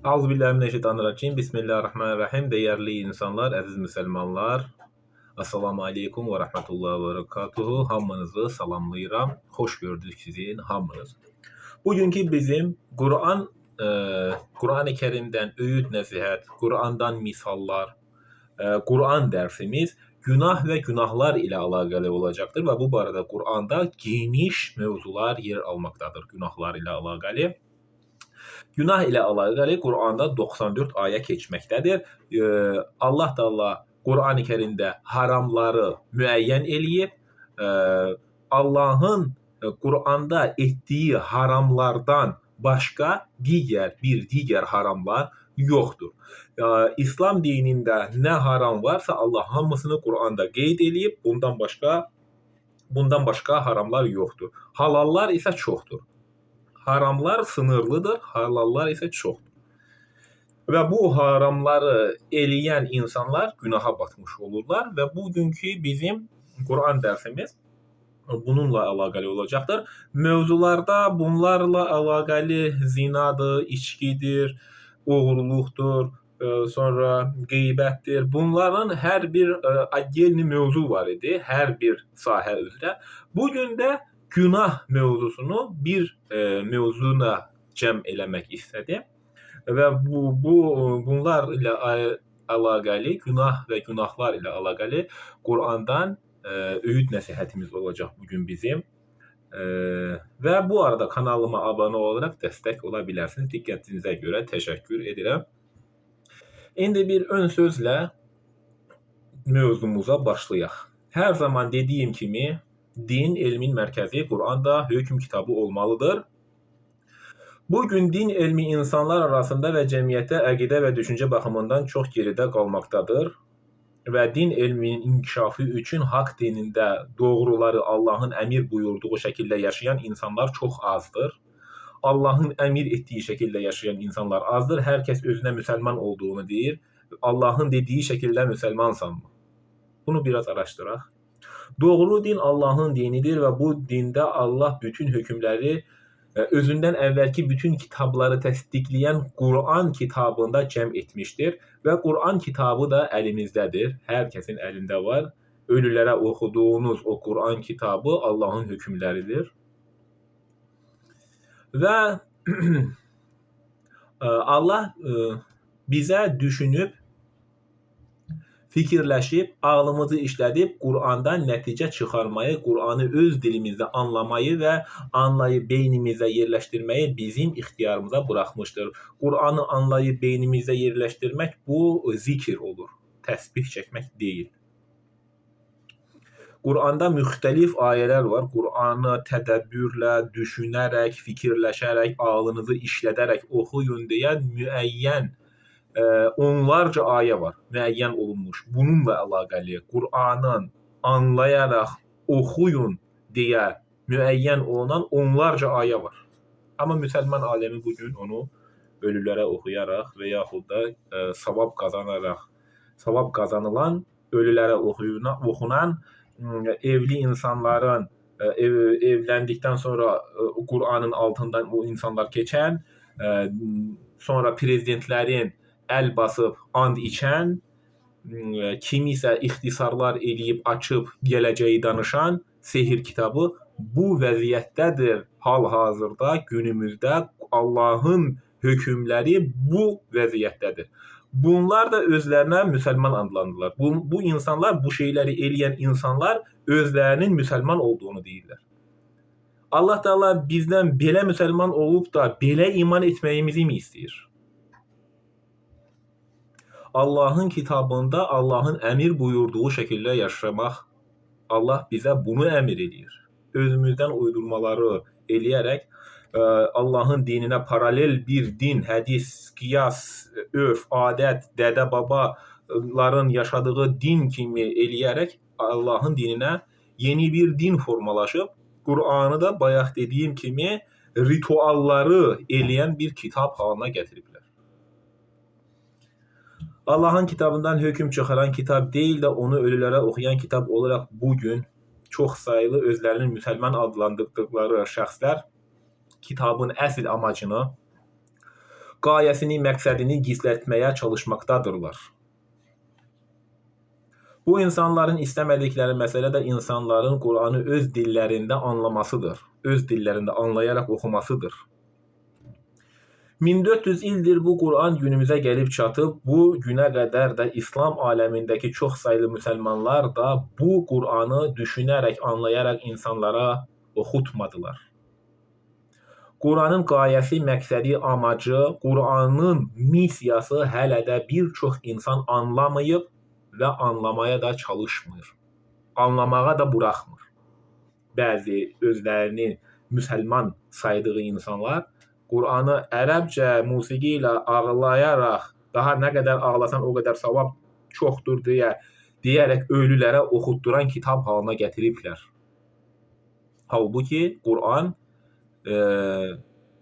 Euzubillahimineşşeytanirracim. Bismillahirrahmanirrahim. Değerli insanlar, əziz müsəlmanlar. Assalamu aleykum ve rahmetullahi ve berekatuhu. Hamınızı salamlayıram. Xoş gördük sizin hamınızı. Bugünkü bizim Quran, Quran-ı Kerim'den öğüt nəsihət, Qurandan misallar, Quran dərsimiz günah və günahlar ilə əlaqəli olacaqdır və bu barədə Quranda geniş mövzular yer almaqdadır günahlar ilə əlaqəli. Günah ilə əlaqəli Quranda 94 ayə keçməkdədir. Allah Teala Qur'an-ı Kerimdə haramları müəyyən eləyib. Allahın Quranda etdiyi haramlardan başqa digər haramlar yoxdur. İslam dinində nə haram varsa Allah hamısını Quranda qeyd eləyib. Bundan başqa haramlar yoxdur. Halallar isə çoxdur. Haramlar sınırlıdır, halallar isə çoxdur. Və bu haramları eləyən insanlar günaha batmış olurlar və bugünkü bizim Quran dərsimiz bununla əlaqəli olacaqdır. Mövzularda bunlarla əlaqəli zinadır, içkidir, oğurluqdur, sonra qeybətdir. Bunların hər bir отдельный mövzu var idi, hər bir sahə üzrə. Bugün də günah mövzusunu bir mövzuna cəm eləmək istədim. Və bunlar ilə əlaqəli, günah və günahlar ilə əlaqəli Qurandan öğüd nəsihətimiz olacaq bugün bizim. Və bu arada kanalıma abunə olaraq dəstək ola bilərsiniz. Diqqətinizə görə təşəkkür edirəm. İndi bir ön sözlə mövzumuza başlayaq. Hər zaman dediyim kimi din elmin mərkəzi Quran da hökm kitabı olmalıdır. Bugün din elmi insanlar arasında və cəmiyyətdə əqidə və düşüncə baxımından çox geridə qalmaqdadır və din elminin inkişafı üçün haqq dinində doğruları Allahın əmir buyurduğu şəkildə yaşayan insanlar çox azdır. Allahın əmir etdiyi şəkildə yaşayan insanlar azdır. Hər kəs özünə müsəlman olduğunu deyir. Allahın dediyi şəkildə müsəlmansanmı? Bunu biraz araşdıraq. Doğru din Allahın dinidir və bu dində Allah bütün hökmləri özündən əvvəlki bütün kitabları təsdiqləyən Quran kitabında cəm etmişdir və Quran kitabı da əlimizdədir. Hər kəsin əlində var. Ölülərə oxuduğunuz o Quran kitabı Allahın hökmləridir. Və Allah bizə düşünüb, fikirləşib, ağlımızı işlədib Qurandan nəticə çıxarmayı, Quranı öz dilimizdə anlamayı və anlayıb beynimizə yerləşdirməyi bizim ixtiyarımıza buraxmışdır. Quranı anlayıb beynimizə yerləşdirmək bu zikir olur, təsbih çəkmək deyil. Quranda müxtəlif ayələr var. Quranı tədəbbürlə, düşünərək, fikirləşərək, ağlınızı işlədərək oxuyun deyə müəyyən onlarca ayə var, müəyyən olunmuş. Bununla əlaqəli Qur'anın anlayaraq oxuyun deyə müəyyən olunan onlarca ayə var. Amma müsəlman aləmi bugün onu ölülərə oxuyaraq və yaxud da savab qazanaraq, savab qazanılan ölülərə oxunan evli insanların evləndikdən sonra Qur'anın altından o insanlar keçən, sonra prezidentlərin əl basıb and içən, kimisə ixtisarlar eləyib açıb gələcəyi danışan sehir kitabı bu vəziyyətdədir. Hal-hazırda günümüzdə Allahın hökmləri bu vəziyyətdədir. Bunlar da özlərinə müsəlman adlandırırlar. Bu insanlar, bu şeyləri eləyən insanlar özlərinin müsəlman olduğunu deyirlər. Allah Teala bizdən belə müsəlman olub da belə iman etməyimizi mi istəyir? Allahın kitabında Allahın əmir buyurduğu şəkildə yaşamaq, Allah bizə bunu əmr eləyir. Özümüzdən uydurmaları eləyərək Allahın dininə paralel bir din, hədis, qiyas, örf, adət, dədə babaların yaşadığı din kimi eləyərək Allahın dininə yeni bir din formalaşıb, Qur'anı da bayaq dediyim kimi ritualları eləyən bir kitab halına gətiriblər. Allahın kitabından hökm çıxaran kitab deyil də onu ölülərə oxuyan kitab olaraq bugün çox sayılı özlərinin müsəlman adlandırdıqları şəxslər kitabın əsl amacını Gayesini, məqsədini gizlətməyə çalışmaqdadırlar. Bu insanların istəmədikləri məsələ də insanların Qur'anı öz dillərində anlamasıdır. Öz dillərində anlayaraq oxumasıdır. 1400 ildir bu Qur'an günümüzə gəlib çatıb. Bu günə qədər də İslam aləmindəki çox saylı müsəlmanlar da bu Qur'anı düşünərək, anlayaraq insanlara oxutmadılar. Qur'anın qayəsi, məqsədi, amacı, Qur'anın missiyası hələ də bir çox insan anlamayıb və anlamaya da çalışmır. Anlamağa da buraxmır. Bəzi özlərini müsəlman saydığı insanlar Qur'anı ərəbcə musiqi ilə ağlayaraq, daha nə qədər ağlasan o qədər savab çoxdur deyərək ölülərə oxutduran kitab halına gətiriblər. Halbuki Qur'an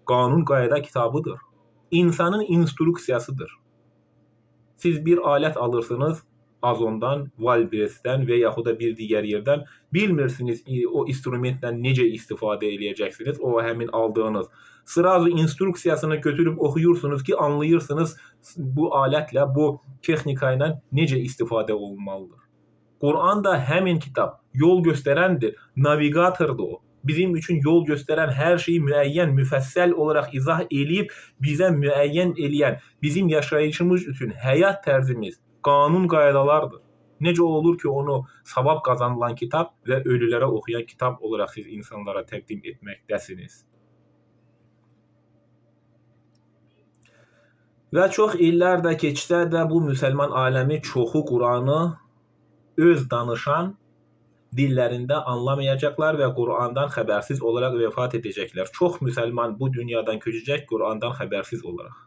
qanun qayda kitabıdır. İnsanın instruksiyasıdır. Siz bir alət alırsınız Azondan, Wildberries'dən və yaxud da bir digər yerdən, bilmirsiniz o instrumentlə necə istifadə eləyəcəksiniz, o həmin aldığınız. Sırazu instruksiyasını götürüb oxuyursunuz ki, anlayırsınız bu alətlə, bu texnika ilə necə istifadə olunmalıdır. Qur'an da həmin kitab, yol göstərəndir, navigatordur o. Bizim üçün yol göstərən, hər şeyi müəyyən, müfəssəl olaraq izah eləyib, bizə müəyyən eləyən, bizim yaşayışımız üçün həyat tərzimiz, qanun qaydalardır. Necə olur ki, onu savab qazanılan kitab və ölülərə oxuyan kitab olaraq siz insanlara təqdim etməkdəsiniz. Və çox illər də keçsə də bu müsəlman aləmi çoxu Qur'anı öz danışan dillərində anlamayacaqlar və Qur'andan xəbərsiz olaraq vəfat edəcəklər. Çox müsəlman bu dünyadan köçəcək Qur'andan xəbərsiz olaraq.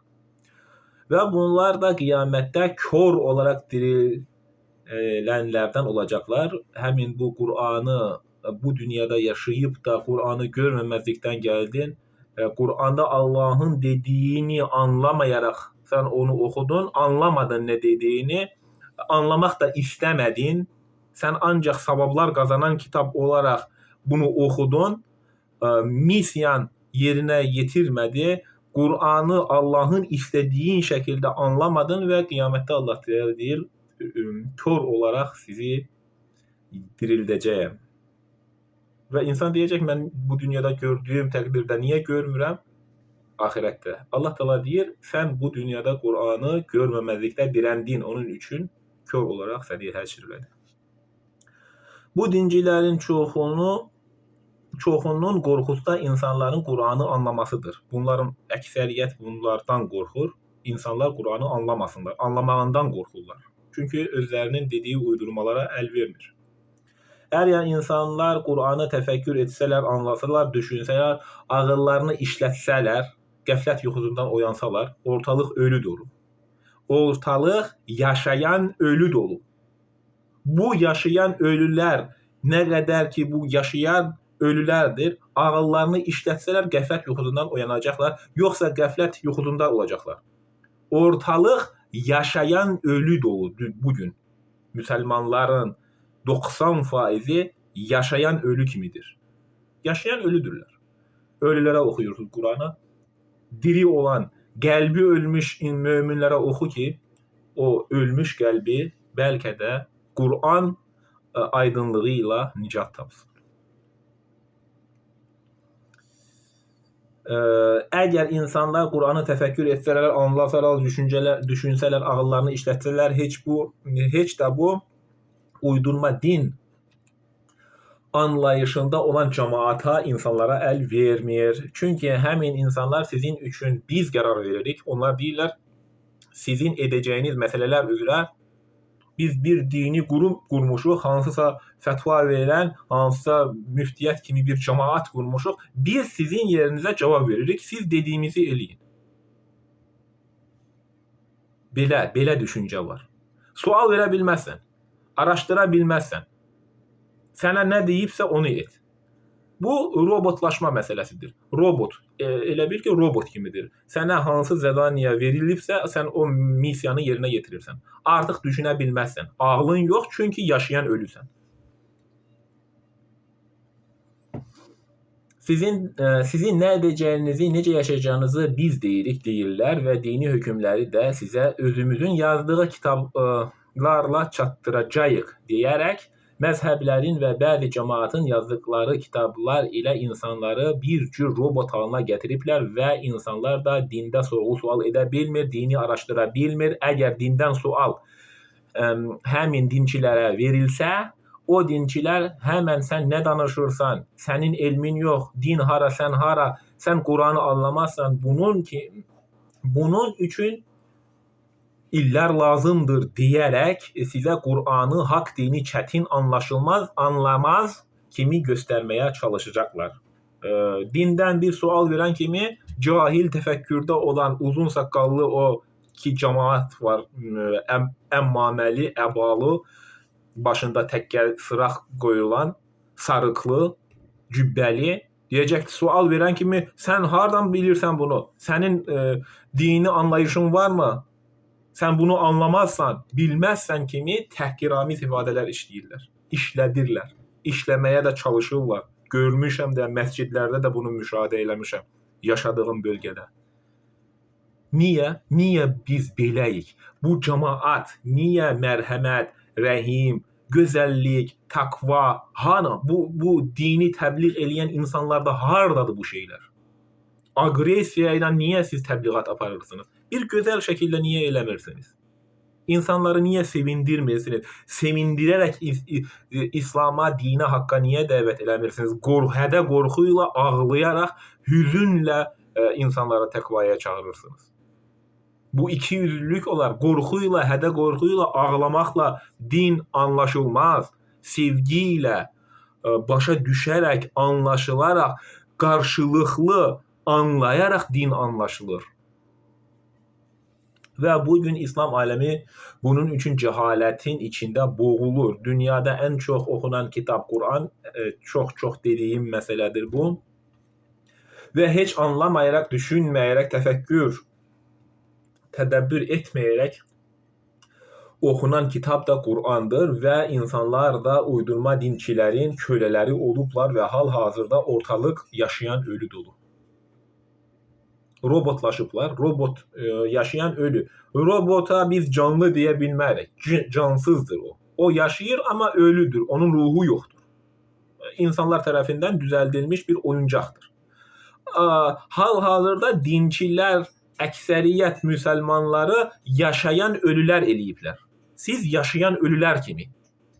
Və bunlar da qiyamətdə kor olaraq dirilənlərdən olacaqlar. Həmin bu Qur'anı bu dünyada yaşayıb da Qur'anı görməməzlikdən gəldin. Qur'anda Allahın dediyini anlamayaraq sən onu oxudun, anlamadın nə dediyini, anlamaq da istəmədin. Sən ancaq savablar qazanan kitab olaraq bunu oxudun, missiyan yerinə yetirmədi. Qur'anı Allahın istədiyin şəkildə anlamadın və qiyamətdə Allah deyir, kör olaraq sizi dirildəcəyəm. Və insan deyəcək, mən bu dünyada gördüyüm təqdirdə niyə görmürəm? Axirətdə. Allah Teala deyir, sən bu dünyada Qur'anı görməməzlikdə dirəndin, onun üçün kör olaraq səni həşr elədi. Bu dincilərin çoxunun qorxusu da insanların Qur'anı anlamasıdır. Bunların əksəriyyət bunlardan qorxur. İnsanlar Qur'anı anlamasınlar. Anlamağından qorxurlar. Çünki özlərinin dediyi uydurmalara əl vermir. Əgər insanlar Qur'anı təfəkkür etsələr, anlasalar, düşünsələr, ağıllarını işlətsələr, qəflət yuxusundan oyansalar, ortalıq ölü dolu. Ortalıq yaşayan ölü dolu. Bu yaşayan ölülər nə qədər ki bu yaşayan ölülərdir, ağıllarını işlətsələr qəflət yuxusundan oyanacaqlar, yoxsa qəflət yuxusunda olacaqlar. Ortalıq yaşayan ölü dolu bugün. Müsəlmanların 90%-i yaşayan ölü kimidir. Yaşayan ölüdürlər. Ölülərə oxuyursunuz Qur'anı. Diri olan, qəlbi ölmüş möminlərə oxu ki, o ölmüş qəlbi bəlkə də Qur'an aydınlığı ilə nicat tapsın. Əgər insanlar Qur'anı təfəkkür etsələr, anlasalar, düşünsələr, ağıllarını işlətsələr, heç də bu uydurma din anlayışında olan cemaata, insanlara əl vermir. Çünki həmin insanlar sizin üçün biz qərar veririk. Onlar deyirlər, sizin edəcəyiniz məsələlər üzrə biz bir dini qurum qurmuşuq, hansısa fətva verən, hansısa müftiyyət kimi bir cemaat qurmuşuq. Biz sizin yerinizə cavab veririk, siz dediyimizi eləyin. Belə düşüncə var. Sual verə bilməzsən, araşdıra bilməzsən. Sənə nə deyibsə onu et. Bu robotlaşma məsələsidir. Robot, elə bil ki, robot kimidir. Sənə hansı zadaniya verilibsə, sən o missiyanı yerinə yetirirsən. Artıq düşünə bilməzsən. Ağlın yox, çünki yaşayan ölüsən. Sizin nə edəcəyinizi, necə yaşayacağınızı biz deyirik, deyirlər və dini hökmləri də sizə özümüzün yazdığı kitablarla çatdıracağıq deyərək məzhəblərin və bəzi cəmaatın yazdıqları kitablar ilə insanları bir cür robot halına gətiriblər və insanlar da dində sorğu-sual edə bilmir, dini araşdıra bilmir. Əgər dindən sual həmin dinçilərə verilsə, o dinçilər həmən sən nə danışırsan, sənin elmin yox, din hara, sən hara, sən Quranı anlamazsan, bunun üçün illər lazımdır deyərək sizə Qur'anı, haqq dini çətin anlaşılmaz, anlamaz kimi göstərməyə çalışacaqlar. Dindən bir sual verən kimi cahil təfəkkürdə olan uzun saqqallı o ki cəmaat var, əmmaməli, əbalı, başında təkkə sıraq qoyulan, sarıqlı, cübbəli deyəcək ki, sual verən kimi sən hardan bilirsən bunu? Sənin dini anlayışın varmı? Sən bunu anlamazsan, bilməzsən kimi təhqiramiz ifadələr işləyirlər, işlədirlər, işləməyə də çalışırlar. Görmüşəm də, məscidlərdə də bunu müşahidə eləmişəm yaşadığım bölgədə. Niyə? Niyə biz beləyik? Bu cəmaat niyə mərhəmət, rəhim, gözəllik, təqva, hanı? Bu dini təbliğ eləyən insanlarda hardadır bu şeylər? Aqressiya ilə niyə siz təbliğat aparırsınız? Bir gözəl şəkildə niyə eləmirsiniz? İnsanları niyə sevindirmirsiniz? Sevindirərək İslam'a, dinə, haqqa niyə dəvət eləmirsiniz? Hədə qorxuyla, ağlayaraq, hüzünlə insanları təqvaya çağırırsınız. Bu ikiyüzlülük olar. Qorxuyla, hədə qorxuyla, ağlamaqla din anlaşılmaz. Sevgi ilə, başa düşərək, anlaşılaraq, qarşılıqlı anlayaraq din anlaşılır. Və bugün İslam aləmi bunun üçün cəhalətin içində boğulur. Dünyada ən çox oxunan kitab Quran, çox-çox dediyim məsələdir bu. Və heç anlamayaraq, düşünməyərək, təfəkkür, tədəbbür etməyərək oxunan kitab da Qur'andır və insanlar da uydurma dinçilərin kölələri olublar və hal-hazırda ortalıq yaşayan ölü dolu. Robotlaşıblar. Robot yaşayan ölü. Robota biz canlı deyə bilmərik. Cansızdır o. O yaşayır amma ölüdür. Onun ruhu yoxdur. İnsanlar tərəfindən düzəldilmiş bir oyuncaqdır. Hal-hazırda dinçilər, əksəriyyət müsəlmanları yaşayan ölülər eləyiblər. Siz yaşayan ölülər kimi.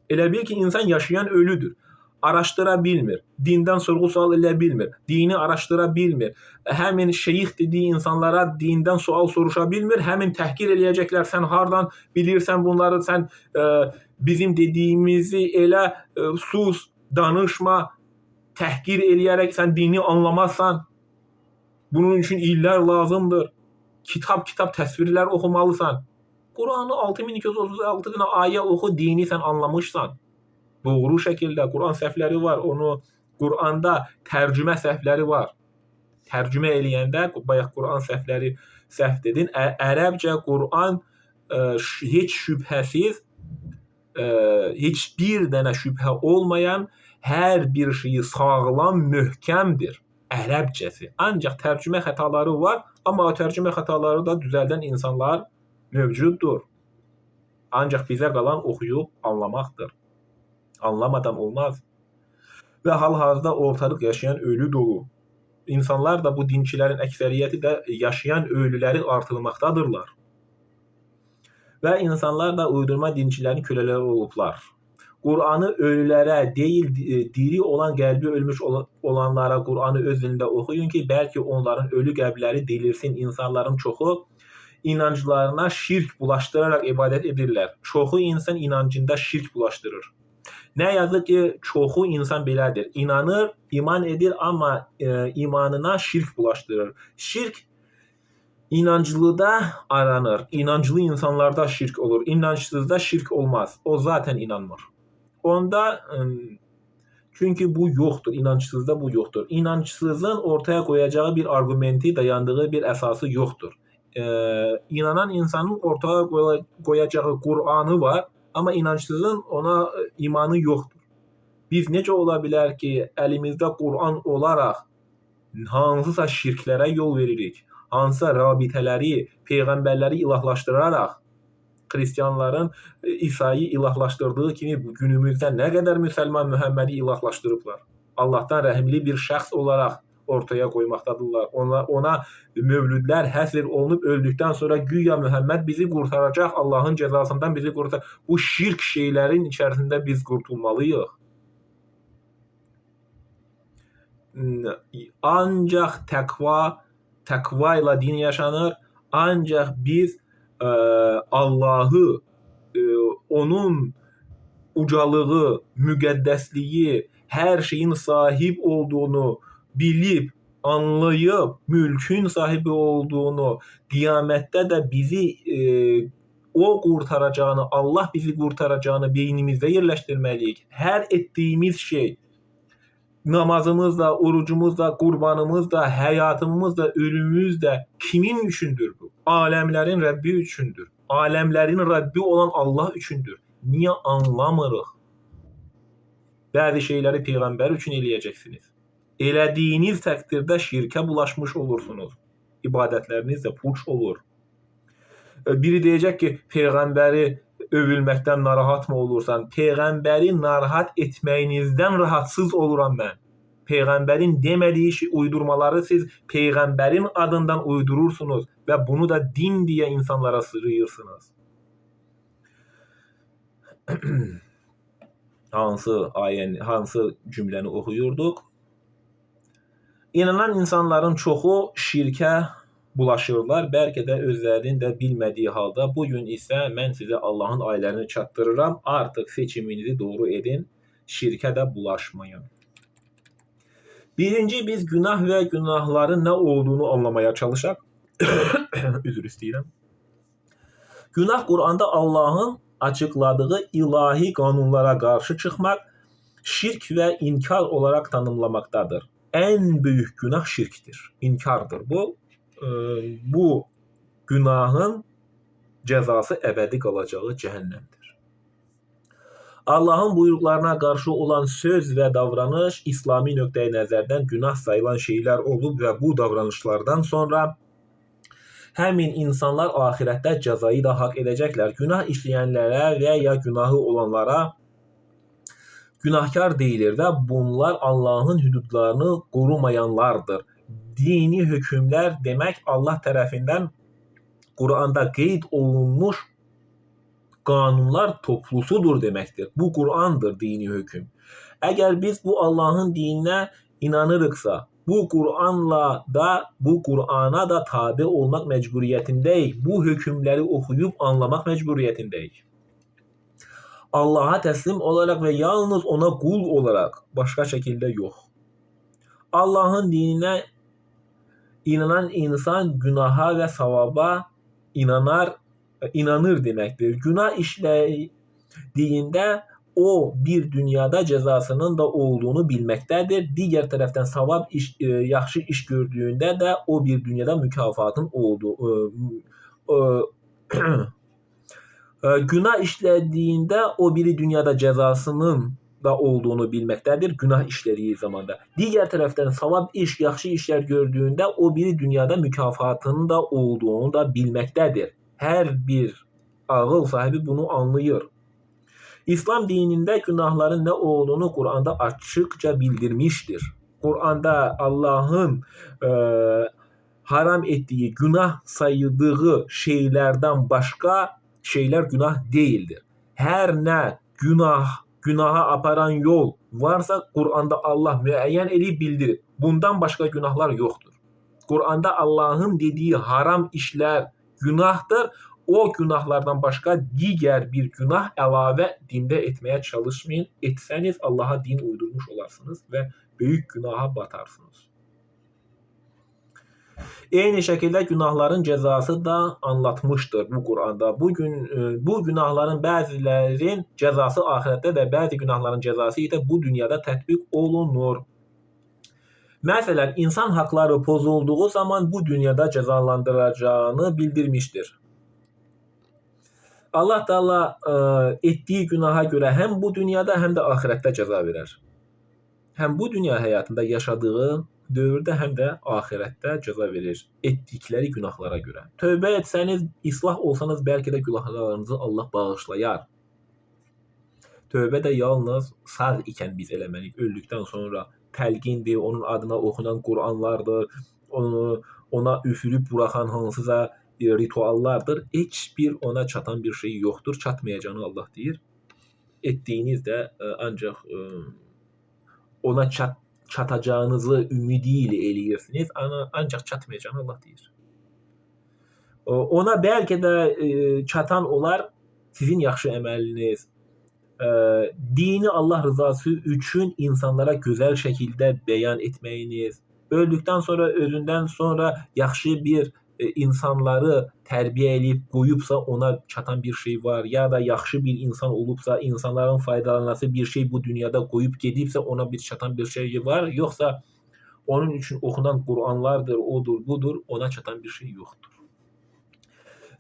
Elə bil ki, insan yaşayan ölüdür. Araşdıra bilmir. Dindən sorğu-sual elə bilmir. Dini araşdıra bilmir. Həmin şeyx dediyi insanlara dindən sual soruşa bilmir. Həmin təhqir eləyəcəklər. Sən hardan bilirsən bunları? Sən bizim dediyimizi elə sus, danışma, təhqir eləyərək sən dini anlamazsan. Bunun üçün illər lazımdır. Kitab-kitab təsvirlər oxumalısan. Qur'anı 6236 dənə ayə oxu, dini sən anlamışsan. Doğru şəkildə Quran səhvləri var. Onu Quranda tərcümə səhvləri var. Tərcümə eləyəndə bayaq Quran səhvləri səhv dedin. Ərəbcə Quran heç şübhəsiz, heç bir dənə şübhə olmayan hər bir şeyi sağlam, möhkəmdir ərəbcəsi. Ancaq tərcümə xətaları var, amma o tərcümə xətaları da düzəldən insanlar mövcuddur. Ancaq bizə qalan oxuyub anlamaqdır. Anlamadan olmaz. Və hal-hazırda ortalıq yaşayan ölü dolu. İnsanlar da bu dinçilərin əksəriyyəti də yaşayan ölüləri artırmaqdadırlar. Və insanlar da uydurma dinçilərin kölələri olublar. Qur'anı ölülərə deyil, diri olan qəlbi ölmüş olanlara Qur'anı öz dilində oxuyun ki, bəlkə onların ölü qəlbləri dirilsin. İnsanların çoxu inanclarına şirk bulaşdıraraq ibadət edirlər. Çoxu insan inancında şirk bulaşdırır. Nə yazıq ki, çoxu insan belədir. İnanır, iman edir, amma imanına şirk bulaşdırır. Şirk inanclıda aranır. İnanclı insanlarda şirk olur. İnançsızda şirk olmaz. O zaten inanmır. Onda çünki bu yoxdur. İnançsızda bu yoxdur. İnançsızın ortaya qoyacağı bir argumenti, dayandığı bir əsası yoxdur. İnanan insanın ortaya qoyacağı Qur'anı var, amma inançsızın ona imanı yoxdur. Biz necə ola bilər ki, əlimizdə Qur'an olaraq Hansısa şirklərə yol veririk, hansısa rabitələri, peyğəmbərləri ilahlaşdıraraq, xristianların İsa'yı ilahlaşdırdığı kimi günümüzdə nə qədər müsəlman Mühəmmədi ilahlaşdırıblar. Allahdan rəhimli bir şəxs olaraq ortaya qoymaqdadırlar. Ona mövlüdlər həsr olunub öldükdən sonra güya Mühəmməd bizi qurtaracaq, Allahın cəzasından bizi qurtaracaq. Bu şirk şeylərin içərisində biz qurtulmalıyıq. Ancaq təqva ilə din yaşanır. Ancaq biz Allahı, onun ucalığı, müqəddəsliyi, hər şeyin sahib olduğunu bilib, anlayıb, mülkün sahibi olduğunu, qiyamətdə də bizi o qurtaracağını, Allah bizi qurtaracağını beynimizdə yerləşdirməliyik. Hər etdiyimiz şey, namazımız da, orucumuz da, qurbanımız da, həyatımız da, ölümümüz də kimin üçündür bu? Aləmlərin Rəbbi üçündür. Aləmlərin Rəbbi olan Allah üçündür. Niyə anlamırıq? Bəzi şeyləri Peyğəmbər üçün eləyəcəksiniz. Elədiyiniz təqdirdə şirkə bulaşmış olursunuz. İbadətləriniz də puç olur. Biri deyəcək ki, Peyğəmbəri övülməkdən narahat mı olursan? Peyğəmbəri narahat etməyinizdən rahatsız oluram mən. Peyğəmbərin demədiyi şey, uydurmaları siz Peyğəmbərin adından uydurursunuz və bunu da din deyə insanlara sırıyırsınız. Hansı ayəni, hansı cümləni oxuyurduq? İnanan insanların çoxu şirkə bulaşırlar. Bəlkə də özlərinin də bilmədiyi halda. Bugün isə mən sizə Allahın ayələrini çatdırıram. Artıq seçiminizi doğru edin. Şirkə də bulaşmayın. Birinci, biz günah və günahların nə olduğunu anlamaya çalışaq. Üzr istəyirəm. Günah Quranda Allahın açıqladığı ilahi qanunlara qarşı çıxmaq, şirk və inkar olaraq tanımlamaqdadır. Ən böyük günah şirkdir, inkardır. Bu günahın cəzası əbədi qalacağı cəhənnəmdir. Allahın buyruqlarına qarşı olan söz və davranış İslami nöqteyi nəzərdən günah sayılan şeylər olub və bu davranışlardan sonra həmin insanlar axirətdə cəzayı da haqq edəcəklər. Günah işləyənlərə və ya günahı olanlara günahkar deyilir və bunlar Allahın hüdudlarını qorumayanlardır. Dini hökmlər demək Allah tərəfindən Quranda qeyd olunmuş qanunlar toplusudur deməkdir. Bu Qur'andır dini hökm. Əgər biz bu Allahın dininə inanırıqsa, bu Qur'anla da, bu Qur'ana da tabi olmaq məcburiyyətindəyik. Bu hökmləri oxuyub anlamaq məcburiyyətindəyik. Allaha təslim olaraq və yalnız ona qul olaraq, başqa şəkildə yox. Allahın dininə inanan insan günaha və savaba inanır deməkdir. Günah işlədiyində o bir dünyada cəzasının da olduğunu bilməkdədir. Digər tərəfdən savab iş, yaxşı iş gördüyündə də o bir dünyada mükafatın olduğu günah işlədiyində o biri dünyada cəzasının da olduğunu bilməkdədir günah işlədiyi zamanda. Digər tərəfdən savab iş, yaxşı işlər gördüyündə o biri dünyada mükafatının da olduğunu da bilməkdədir. Hər bir ağıl sahibi bunu anlayır. İslam dinində günahların nə olduğunu Quranda açıqca bildirmişdir. Quranda Allahın haram etdiyi, günah sayıldığı şeylərdən başqa şeylər günah deyildir. Hər nə günaha aparan yol varsa Quranda Allah müəyyən eləyib bildirib. Bundan başqa günahlar yoxdur. Quranda Allahın dediyi haram işlər günahdır. O günahlardan başqa digər bir günah əlavə dində etməyə çalışmayın. Etsəniz Allaha din uydurmuş olarsınız və böyük günaha batarsınız. Eyni şəkildə günahların cəzası da anlatmışdır bu Quranda. Bu günahların bəzilərinin cəzası axirətdə və bəzi günahların cəzası isə bu dünyada tətbiq olunur. Məsələn, insan haqları pozulduğu zaman bu dünyada cəzalandıracağını bildirmişdir. Allah Teala etdiyi günaha görə həm bu dünyada, həm də axirətdə cəza verər. Həm bu dünya həyatında yaşadığı dövrdə, həm də axirətdə cəza verir etdikləri günahlara görə. Tövbə etsəniz, islah olsanız, bəlkə də günahlarınızı Allah bağışlayar. Tövbə də yalnız sağ ikən biz eləməliyik. Öldükdən sonra təlqindir, onun adına oxunan Qur'anlardır, ona üfürüb buraxan hansısa rituallardır. Heç bir ona çatan bir şey yoxdur. Çatmayacağını Allah deyir. Etdiyiniz də ancaq ona çatacağınızı ümidi ilə eləyirsiniz, ancaq çatmayacağını Allah deyir. Ona bəlkə də çatan olar sizin yaxşı əməliniz, dini Allah rızası üçün insanlara gözəl şəkildə bəyan etməyiniz, öldükdən sonra, özündən sonra yaxşı bir insanları tərbiyə eləyib qoyubsa ona çatan bir şey var, ya da yaxşı bir insan olubsa, insanların faydalanası bir şey bu dünyada qoyub gedibsə ona bir çatan bir şey var, yoxsa onun üçün oxunan Qur'anlardır, odur, budur, ona çatan bir şey yoxdur.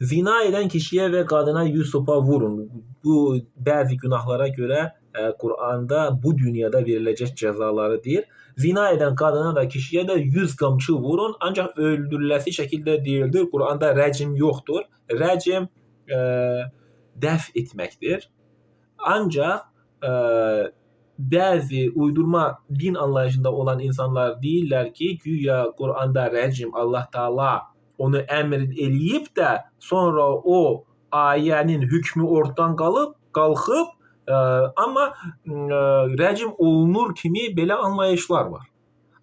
Zina edən kişiyə və qadına 100 sopa vurun. Bu bəzi günahlara görə Qur'anda bu dünyada veriləcək cəzaları deyir. Zina edən qadına da kişiyə də 100 qamçı vurun, ancaq öldürüləsi şəkildə deyildir. Qur'anda rəcm yoxdur. Rəcm dəf etməkdir. Ancaq bəzi uydurma din anlayışında olan insanlar deyirlər ki, güya Qur'anda rəcm Allah Taala onu əmr eləyib də sonra o ayənin hükmü ortadan qalxıb, amma rəcm olunur kimi belə anlayışlar var.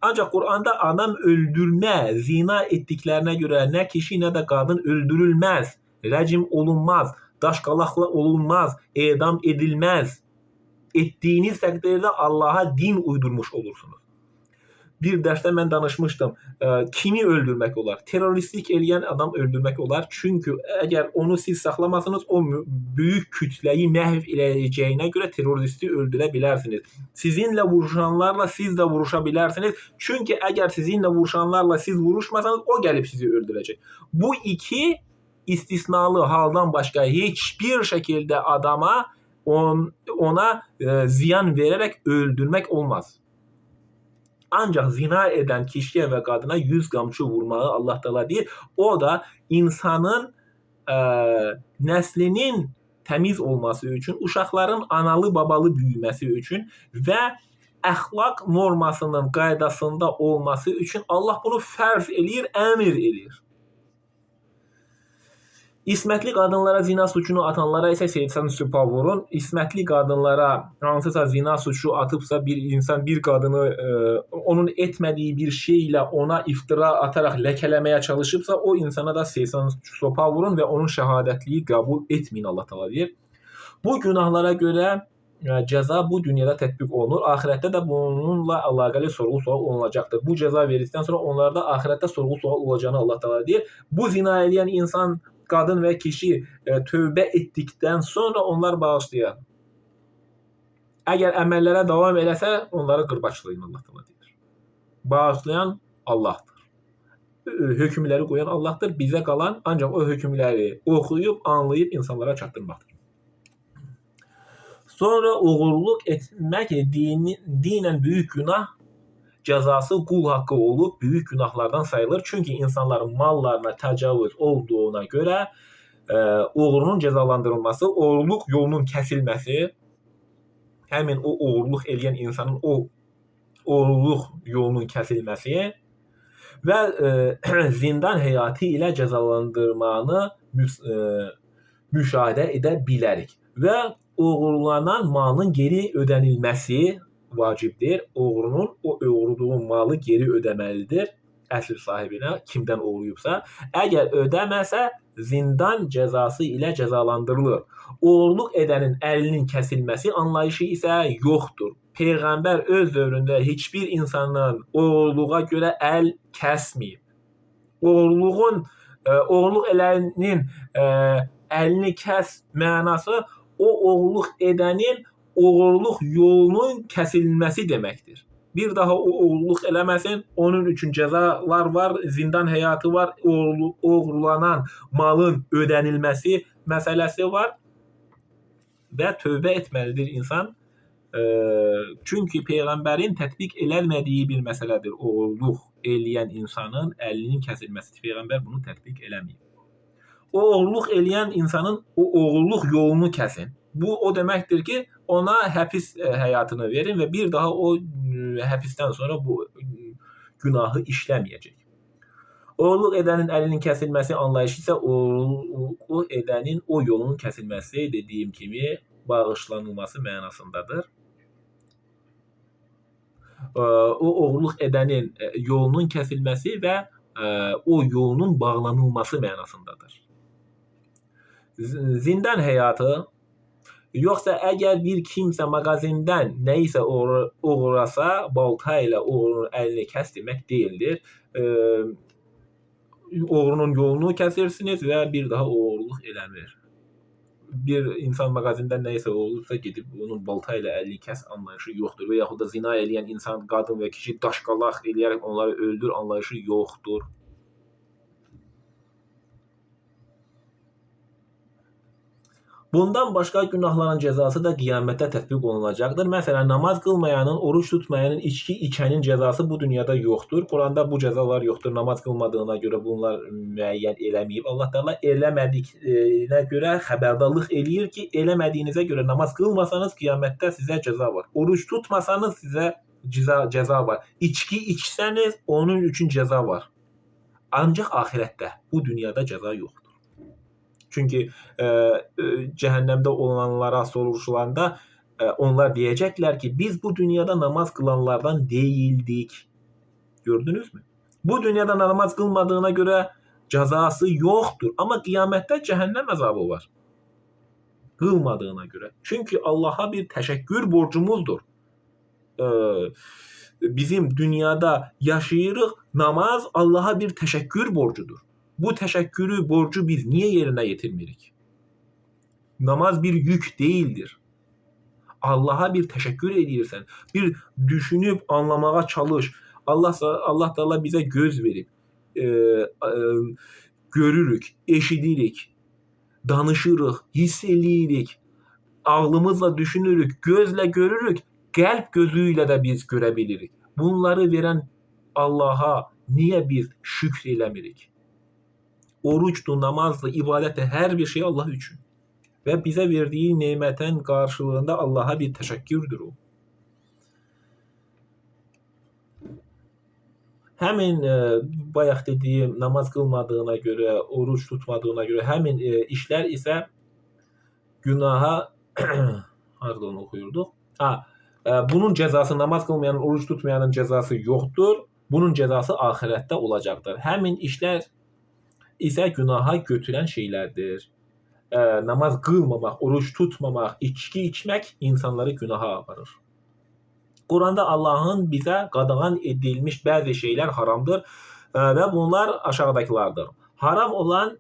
Ancaq Qur'anda adam öldürmə, zina etdiklərinə görə nə kişi, nə də qadın öldürülməz, rəcm olunmaz, daşqalaqla olunmaz, edam edilməz. Etdiyiniz təqdirdə Allaha din uydurmuş olursunuz. Bir dərsdə mən danışmışdım, kimi öldürmək olar? Terroristlik eləyən adam öldürmək olar. Çünki əgər onu siz saxlamasınız, o böyük kütləyi məhv eləyəcəyinə görə terroristi öldürə bilərsiniz. Sizinlə vuruşanlarla siz də vuruşa bilərsiniz. Çünki əgər sizinlə vuruşanlarla siz vuruşmasanız, o gəlib sizi öldürəcək. Bu iki istisnalı haldan başqa heç bir şəkildə adama ona ziyan verərək öldürmək olmaz. Ancaq zina edən kişiyə və qadına 100 qamçı vurmağı Allah Taala deyir. O da insanın nəslinin təmiz olması üçün, uşaqların analı babalı böyüməsi üçün və əxlaq normasının qaydasında olması üçün Allah bunu fərz eləyir, əmr eləyir. İsmətli qadınlara zina suçunu atanlara isə 80 sopa vurun. İsmətli qadınlara hansısa zina suçu atıbsa bir insan bir qadını onun etmədiyi bir şeylə ona iftira ataraq ləkələməyə çalışıbsa o insana da 80 sopa vurun və onun şəhadətliyi qəbul etməyin Allah Taala deyir. Bu günahlara görə cəza bu dünyada tətbiq olunur. Axirətdə də bununla əlaqəli sorğu-sual olunacaqdır. Bu cəza verildikdən sonra onlarda axirətdə sorğu-sual olacağını Allah Taala deyir. Bu zina eləyən insan, qadın və kişi tövbə etdikdən sonra onlar bağışlayar. Əgər əməllərə davam eləsə, onları qırbaçlayın Allah Taala deyir. Bağışlayan Allahdır. Hökmləri qoyan Allahdır. Bizə qalan ancaq o hökmləri oxuyub, anlayıb insanlara çatdırmaqdır. Sonra oğurluq etmək dinən böyük günah cəzası qul haqqı olub, böyük günahlardan sayılır. Çünki insanların mallarına təcavüz olduğuna görə oğrunun cəzalandırılması, oğurluq yolunun kəsilməsi, həmin o oğurluq eləyən insanın o oğurluq yolunun kəsilməsi və zindan həyatı ilə cəzalandırmanı müşahidə edə bilərik. Və oğurlanan malın geri ödənilməsi vacibdir. Oğrunun o oğurduğu malı geri ödəməlidir əsl sahibinə, kimdən oğurlayıbsa. Əgər ödəməsə, zindan cəzası ilə cəzalandırılır. Oğurluq edənin əlinin kəsilməsi anlayışı isə yoxdur. Peyğəmbər öz dövründə heç bir insanın oğurluğa görə əl kəsməyib. Oğurluq edənin əlini kəs mənası o oğurluq edənin oğurluq yolunun kəsilməsi deməkdir. Bir daha o oğurluq eləməsin, onun üçün cəzalar var, zindan həyatı var, oğurlanan malın ödənilməsi məsələsi var və tövbə etməlidir insan. Çünki Peyğəmbərin tətbiq eləmədiyi bir məsələdir oğurluq eləyən insanın əlinin kəsilməsi. Peyğəmbər bunu tətbiq eləməyib. O oğurluq eləyən insanın o oğurluq yolunu kəsin. Bu o deməkdir ki, ona həbs həyatını verin və bir daha o həbsdən sonra bu günahı işləməyəcək. Oğurluq edənin əlinin kəsilməsi anlayışı isə oğurluq edənin o yolunun kəsilməsi dediyim kimi bağışlanılması mənasındadır. O oğurluq edənin yolunun kəsilməsi və o yolunun bağlanılması mənasındadır. Zindan həyatı, yoxsa əgər bir kimsə mağazindən nəyisə oğurlasa, balta ilə oğrunun əlini kəs demək deyildir. Oğrunun yolunu kəsirsiniz və bir daha oğurluq eləmir. Bir insan mağazindən nəyisə oğurlayırsa, gedib onun balta ilə əlini kəs anlayışı yoxdur. Və yaxud da zina eləyən insan, qadın və kişi daşqalaq eləyərək onları öldür anlayışı yoxdur. Bundan başqa günahların cəzası da qiyamətdə tətbiq olunacaqdır. Məsələn, namaz qılmayanın, oruc tutmayanın, içki içənin cəzası bu dünyada yoxdur. Quranda bu cəzalar yoxdur. Namaz qılmadığına görə bunlar müəyyən eləməyib. Allah Teala eləmədiyinə görə xəbərdarlıq eləyir ki, eləmədiyinizə görə namaz qılmasanız qiyamətdə sizə cəza var. Oruc tutmasanız sizə cəza var. İçki içsəniz onun üçün cəza var. Ancaq axirətdə, bu dünyada cəza yoxdur. Çünki cəhənnəmdə olanlara soruşulanda onlar deyəcəklər ki, biz bu dünyada namaz qılanlardan deyildik. Gördünüzmü? Bu dünyada namaz qılmadığına görə cəzası yoxdur. Amma qiyamətdə cəhənnəm əzabı var. Qılmadığına görə. Çünki Allaha bir təşəkkür borcumuzdur. Bizim dünyada yaşayırıq, namaz Allaha bir təşəkkür borcudur. Bu təşəkkürü, borcu biz niyə yerinə yetirmirik? Namaz bir yük deyildir. Allaha bir təşəkkür edirsən, bir düşünüb anlamağa çalış. Allah Teala bizə göz verib, görürük, eşidirik, danışırıq, hiss eləyirik, ağlımızla düşünürük, gözlə görürük, qəlb gözü ilə də biz görə bilirik. Bunları verən Allaha niyə biz şükr eləmirik? Orucdur, namazdır, ibadətdir, hər bir şey Allah üçün. Və bizə verdiyi nemətin qarşılığında Allaha bir təşəkkürdür o. Həmin bayaq dediyim namaz qılmadığına görə, oruc tutmadığına görə həmin işlər isə günaha harda onu oxuyurduq? Bunun cəzası namaz qılmayanın, oruc tutmayanın cəzası yoxdur. Bunun cəzası axirətdə olacaqdır. Həmin işlər isə günaha götürən şeylərdir. Namaz qılmamaq, oruc tutmamaq, içki içmək insanları günaha aparır. Quranda Allahın bizə qadağan edilmiş bəzi şeylər haramdır və bunlar aşağıdakılardır. Haram olan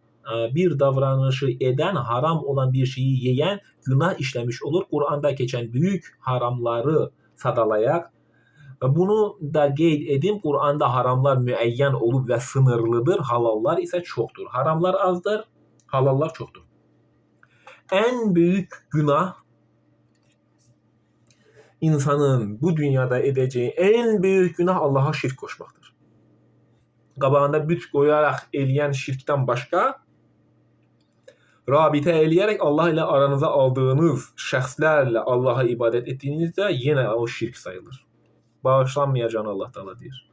bir davranışı edən, haram olan bir şeyi yeyən günah işləmiş olur. Quranda keçən böyük haramları sadalayaq. Bunu da qeyd edim, Quranda haramlar müəyyən olub və sınırlıdır, halallar isə çoxdur. Haramlar azdır, halallar çoxdur. Ən böyük günah, insanın bu dünyada edəcəyi ən böyük günah Allaha şirk qoşmaqdır. Qabağında büt qoyaraq eləyən şirkdən başqa, rabitə eləyərək Allah ilə aranıza aldığınız şəxslərlə Allaha ibadət etdiyinizdə yenə o şirk sayılır. Bağışlanmayacağını Allah Teala deyir.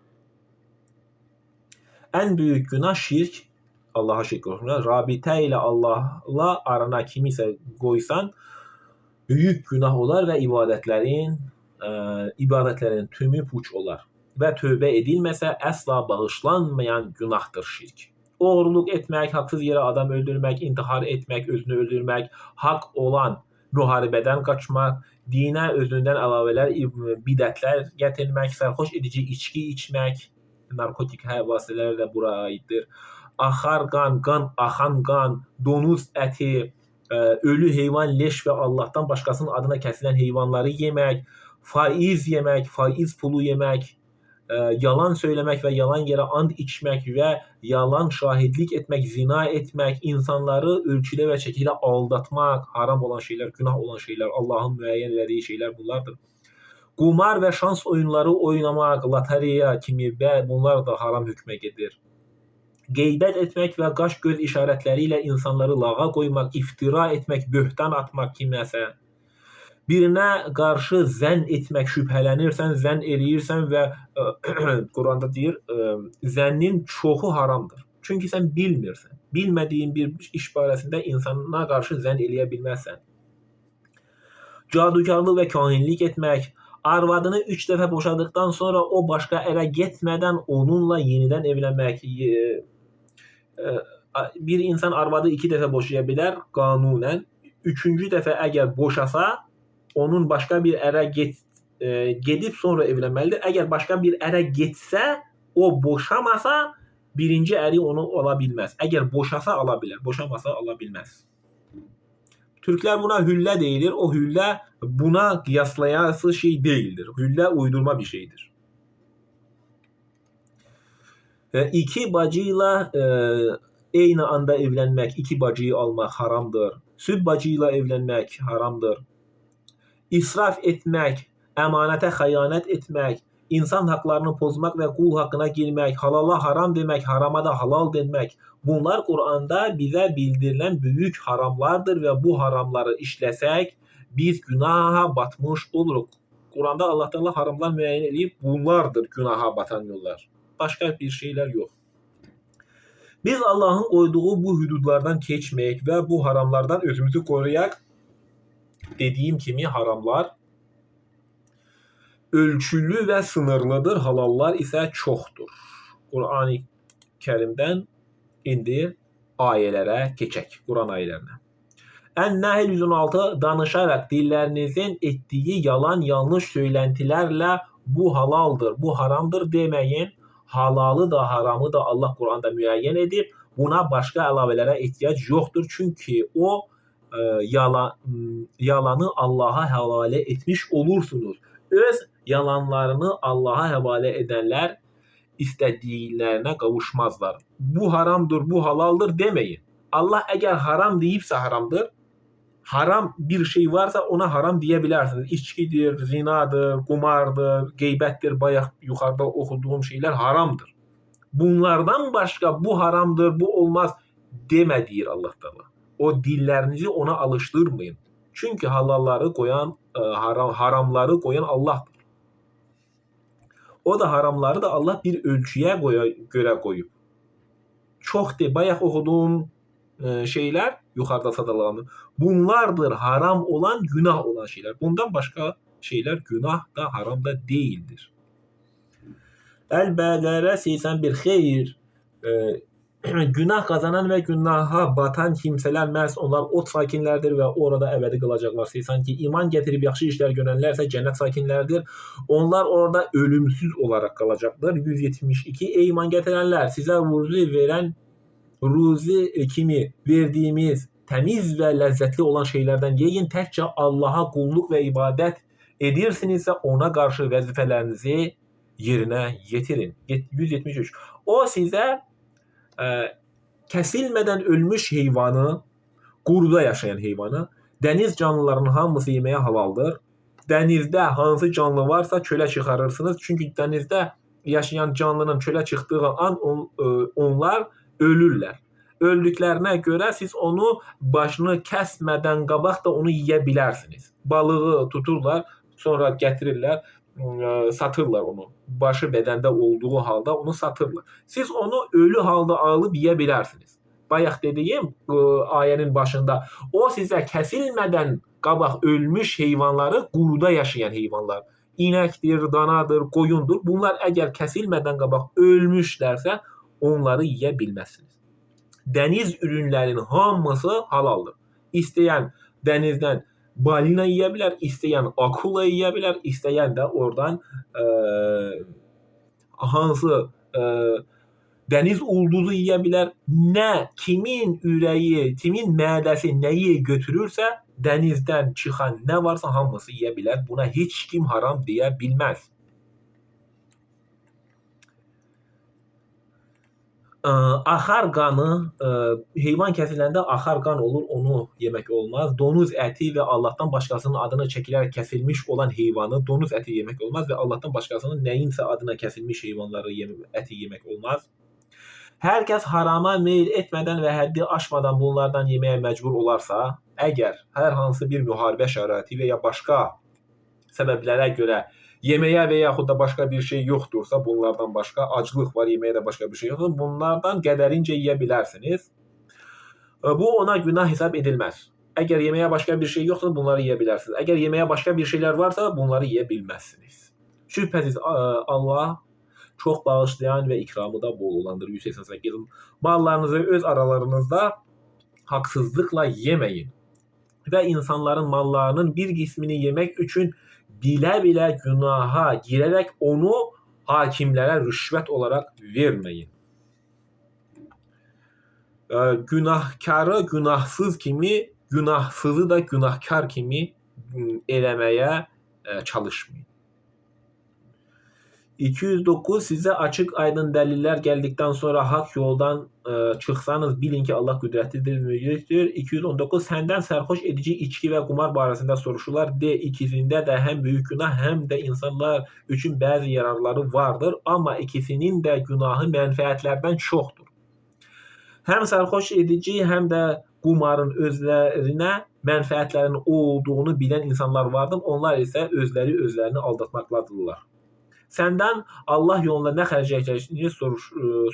Ən böyük günah şirk, Allaha şirk qoşmaq. Rabitə ilə Allahla arana kimisə qoysan, böyük günah olar və ibadətlərin tümü puç olar. Və tövbə edilməsə əsla bağışlanmayan günahdır şirk. Oğurluq etmək, haqsız yerə adam öldürmək, intihar etmək, özünü öldürmək, haqq olan müharibədən qaçmaq, dinə özündən əlavələr, bidətlər gətirmək, sərxoş edici içki içmək, narkotik vasitələr də bura aiddir. Axar qan, qan, axan qan, donuz əti, ölü heyvan, leş və Allahdan başqasının adına kəsilən heyvanları yemək, faiz yemək, faiz pulu yemək, yalan söyləmək və yalan yerə and içmək və yalan şahidlik etmək, zina etmək, insanları ölçüdə və şəkildə aldatmaq, haram olan şeylər, günah olan şeylər, Allahın müəyyən elədiyi şeylər bunlardır. Qumar və şans oyunları oynamaq, lotereya kimi və bunlar da haram hökmə gedir. Qeybət etmək və qaş-göz işarətləri ilə insanları lağa qoymaq, iftira etmək, böhtan atmaq kiməsə. Birinə qarşı zənn etmək, şübhələnirsən, zənn eləyirsən və Quranda deyir, zənnin çoxu haramdır. Çünki sən bilmirsən. Bilmədiyin bir iş barəsində insana qarşı zənn eləyə bilməzsən. Cadugarlıq və kahinlik etmək, arvadını 3 dəfə boşadıqdan sonra o başqa ərə getmədən onunla yenidən evlənmək. Bir insan arvadı 2 dəfə boşaya bilər qanunən. 3-cü dəfə əgər boşasa, onun başqa bir ərə gedib sonra evlənməlidir. Əgər başqa bir ərə getsə, o boşamasa, birinci əri onu ola bilməz. Əgər boşasa ala bilər, boşamasa ala bilməz. Türklər buna hüllə deyilir. O hüllə buna qıyaslayası şey deyildir. Hüllə uydurma bir şeydir. İki bacıyla eyni anda evlənmək, iki bacıyı almaq haramdır. Süd bacıyla evlənmək haramdır. İsraf etmək, əmanətə xəyanət etmək, insan haqlarını pozmaq və qul haqqına girmək, halala haram demək, harama da halal demək. Bunlar Quranda bizə bildirilən böyük haramlardır və bu haramları işləsək biz günaha batmış oluruq. Quranda Allah Teala haramlar müəyyən eləyib, bunlardır günaha batan yollar. Başqa bir şeylər yox. Biz Allahın qoyduğu bu hüdudlardan keçməyək və bu haramlardan özümüzü qoruyaq. Dediyim kimi haramlar ölçülü və sınırlıdır, halallar isə çoxdur. Qur'an-ı Kərimdən indi ayələrə keçək, Quran ayələrinə. Ən-Nəhl 116 danışaraq dillərinizin etdiyi yalan, yanlış söyləntilərlə bu halaldır, bu haramdır deməyin. Halalı da, haramı da Allah Quranda müəyyən edib. Buna başqa əlavələrə ehtiyac yoxdur. Çünki o yalanı Allaha həvalə etmiş olursunuz. Öz yalanlarını Allaha həvalə edənlər istədiklərinə qavuşmazlar. Bu haramdır, bu halaldır deməyin. Allah əgər haram deyibsə haramdır. Haram bir şey varsa ona haram deyə bilərsiniz. İçkidir, zinadır, qumardır, qeybətdir, bayaq yuxarıda oxuduğum şeylər haramdır. Bunlardan başqa bu haramdır, bu olmaz demə deyir Allah Teala. O dillərinizi ona alışdırmayın. Çünki halalları qoyan, haramları qoyan Allahdır. O da haramları da Allah bir ölçüyə görə qoyub. Çox de, bayaq oxuduğum şeylər yuxarıda sadalanır. Bunlardır haram olan, günah olan şeylər. Bundan başqa şeylər günah da, haram da deyildir. Əl-Bəqərə 81 xeyr. Günah qazanan və günaha batan kimsələr məhz onlar ot sakinlərdir və orada əbədi qalacaqlar. 82 iman gətirib yaxşı işlər görənlər isə cənnət sakinləridir. Onlar orada ölümsüz olaraq qalacaqlar. 172 ey iman gətirənlər, sizə ruzi verən ruzi kimi verdiyimiz təmiz və ləzzətli olan şeylərdən yeyin. Təkcə Allaha qulluq və ibadət edirsinizsə ona qarşı vəzifələrinizi yerinə yetirin. 173 O sizə kəsilmədən ölmüş heyvanı, quruda yaşayan heyvanı, dəniz canlılarının hamısı yeməyə halaldır. Dənizdə hansı canlı varsa çölə çıxarırsınız. Çünki dənizdə yaşayan canlının çölə çıxdığı an onlar ölürlər. Öldüklərinə görə siz onu başını kəsmədən qabaq da onu yeyə bilərsiniz. Balığı tuturlar, sonra gətirirlər, satırlar onu. Başı bədəndə olduğu halda onu satırlar. Siz onu ölü halda alıb yeyə bilərsiniz. Bayaq dediyim ayənin başında o sizə kəsilmədən qabaq ölmüş heyvanları, quruda yaşayan heyvanlar, inəkdir, danadır, qoyundur. Bunlar əgər kəsilmədən qabaq ölmüşlərsə onları yeyə bilməzsiniz. Dəniz ürünlərinin hamısı halaldır. İstəyən dənizdən balina yeyə bilər, istəyən akula yeyə bilər, istəyən də oradan hansı dəniz ulduzu yeyə bilər. Nə kimin ürəyi, kimin mədəsi nəyi götürürsə, dənizdən çıxan nə varsa hamısı yeyə bilər. Buna heç kim haram deyə bilməz. Axar qanı, heyvan kəsiləndə axar qan olur, onu yemək olmaz. Donuz əti və Allahdan başqasının adına çəkilərək kəsilmiş olan heyvanı, donuz əti yemək olmaz və Allahdan başqasının nəyinsə adına kəsilmiş heyvanları əti yemək olmaz. Hər kəs harama meyl etmədən və həddi aşmadan bunlardan yeməyə məcbur olarsa, əgər hər hansı bir müharibə şəraiti və ya başqa səbəblərə görə yeməyə və yaxud da başqa bir şey yoxdursa, bunlardan başqa aclıq var, yeməyə də başqa bir şey yoxdur, bunlardan qədərincə yeyə bilərsiniz. Bu ona günah hesab edilməz. Əgər yeməyə başqa bir şey yoxdursa, bunları yeyə bilərsiniz. Əgər yeməyə başqa bir şeylər varsa, bunları yeyə bilməzsiniz. Şübhəsiz Allah çox bağışlayan və ikramı da bol olandır. 188. Mallarınızı öz aralarınızda haqsızlıqla yeməyin və insanların mallarının bir qismini yemək üçün bilə-bilə günaha girərək onu hakimlərə rüşvət olaraq verməyin. Günahkarı günahsız kimi, günahsızı da günahkar kimi eləməyə çalışmayın. 209. Sizə açıq aydın dəlillər gəldikdən sonra haqq yoldan çıxsanız bilin ki Allah qüdrətlidir, böyükdür. 219. Səndən sərxoş edici içki və qumar barəsində soruşurlar. De, ikisində də həm böyük günah, həm də insanlar üçün bəzi yararları vardır. Amma ikisinin də günahı mənfəətlərdən çoxdur. Həm sərxoş edici, həm də qumarın özlərinə mənfəətlərin olduğunu bilən insanlar vardır. Onlar isə özləri özlərini aldatmaqdadırlar. Səndən Allah yolunda nə xərcləyəcəyini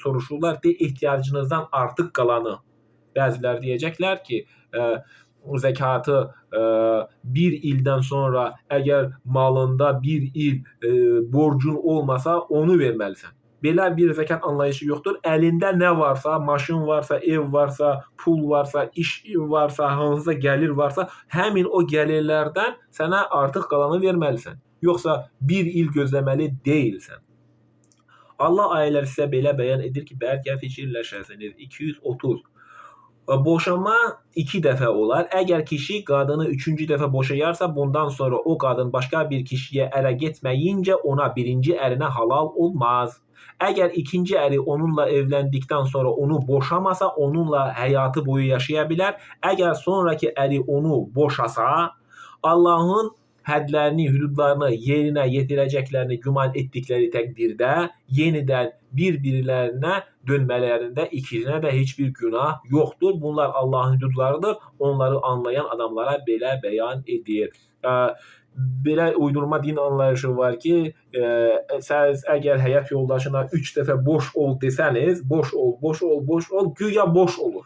soruşurlar. De, ehtiyacınızdan artıq qalanı. Bəziləri deyəcəklər ki, zəkatı bir ildən sonra əgər malında bir il borcun olmasa onu verməlisən. Belə bir zəkat anlayışı yoxdur. Əlində nə varsa, maşın varsa, ev varsa, pul varsa, iş varsa, hansısa gəlir varsa, həmin o gəlirlərdən sənə artıq qalanı verməlisən. Yoxsa bir il gözləməli deyilsən. Allah ayələri sizə belə bəyan edir ki, bəlkə fikirləşəsiniz. 230. Boşanma 2 dəfə olar. Əgər kişi qadını 3-cü dəfə boşayarsa, bundan sonra o qadın başqa bir kişiyə ərə getməyincə ona birinci ərinə halal olmaz. Əgər ikinci əri onunla evləndikdən sonra onu boşamasa, onunla həyatı boyu yaşaya bilər. Əgər sonraki əri onu boşasa, Allahın hədlərini, hüdudlarını yerinə yetirəcəklərini güman etdikləri təqdirdə yenidən bir-birlərinə dönmələrində ikisinə də heç bir günah yoxdur. Bunlar Allahın hüdudlarıdır. Onları anlayan adamlara belə bəyan edir. Belə uydurma din anlayışı var ki, siz əgər həyat yoldaşına 3 dəfə boş ol desəniz, boş ol, boş ol, boş ol, güya boş olur.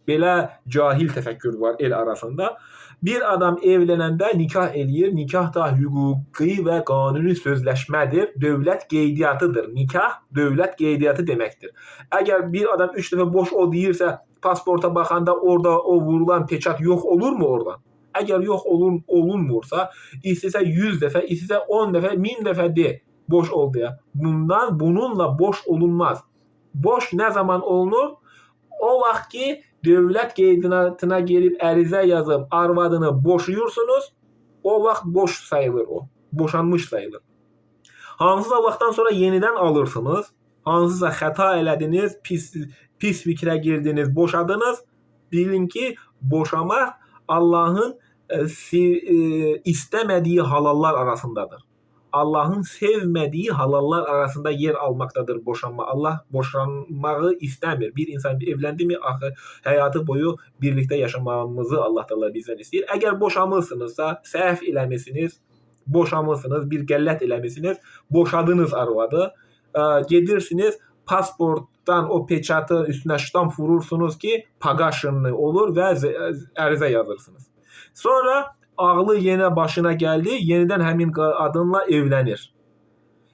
Belə cahil təfəkkür var el arasında. Bir adam evlənəndə nikah eləyir. Nikah da hüquqi və qanuni sözləşmədir. Dövlət qeydiyyatıdır. Nikah dövlət qeydiyyatı deməkdir. Əgər bir adam 3 dəfə boş ol deyirsə, pasporta baxanda orada o vurulan peçat yox olurmu oradan? Əgər yox olunmursa, istəsə 100 dəfə, istəsə 10 dəfə, 1000 dəfə de boş ol deyə. Bununla boş olunmaz. Boş nə zaman olunur? O vaxt ki, dövlət qeydiyyatına gelib ərizə yazıb arvadını boşuyursunuz, o vaxt boş sayılır o. Boşanmış sayılır. Hansısa vaxtdan sonra yenidən alırsınız, hansısa xəta elədiniz, pis fikrə girdiniz, boşadınız. Bilin ki, boşamaq Allahın istəmədiyi halallar arasındadır. Allahın sevmədiyi halallar arasında yer almaqdadır boşanma. Allah boşanmağı istəmir. Bir insan evləndi mi, axı həyatı boyu birlikdə yaşamamızı Allah Teala bizdən istəyir. Əgər boşamırsınızsa, səhv eləmisiniz, boşamırsınız, bir qəllət eləmisiniz, boşadınız arvadı, gedirsiniz, pasportdan o peçatı üstünə ştamp vurursunuz ki, paqaşınlı olur və ərizə yazırsınız. Sonra ağlı yenə başına gəldi, yenidən həmin qadınla evlənir.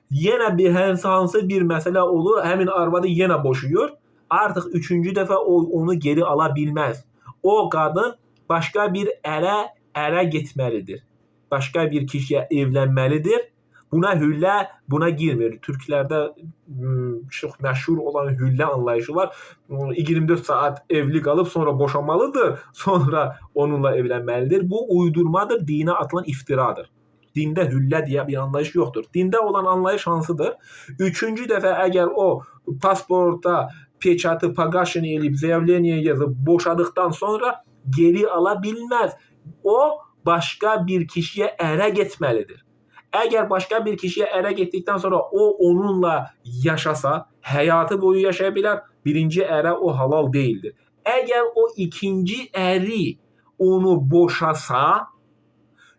Yenə bir hansı bir məsələ olur, həmin arvadı yenə boşuyur. Artıq 3-cü dəfə o onu geri ala bilməz. O qadın başqa bir ərə getməlidir. Başqa bir kişiyə evlənməlidir. Buna hüllə, buna girmir. Türklərdə çox məşhur olan hüllə anlayışı var. 24 saat evli qalıb sonra boşanmalıdır, sonra onunla evlənməlidir. Bu uydurmadır, dinə atılan iftiradır. Dində hüllə deyə bir anlayış yoxdur. Dində olan anlayış hansıdır? 3-cü dəfə əgər o pasporta peçatı pagaşını eləyib, заявление yazıb boşadıqdan sonra geri ala bilməz. O başqa bir kişiyə ərə getməlidir. Əgər başqa bir kişiyə ərə getdikdən sonra o onunla yaşasa, həyatı boyu yaşaya bilər. Birinci ərə o halal deyildir. Əgər o ikinci əri onu boşasa,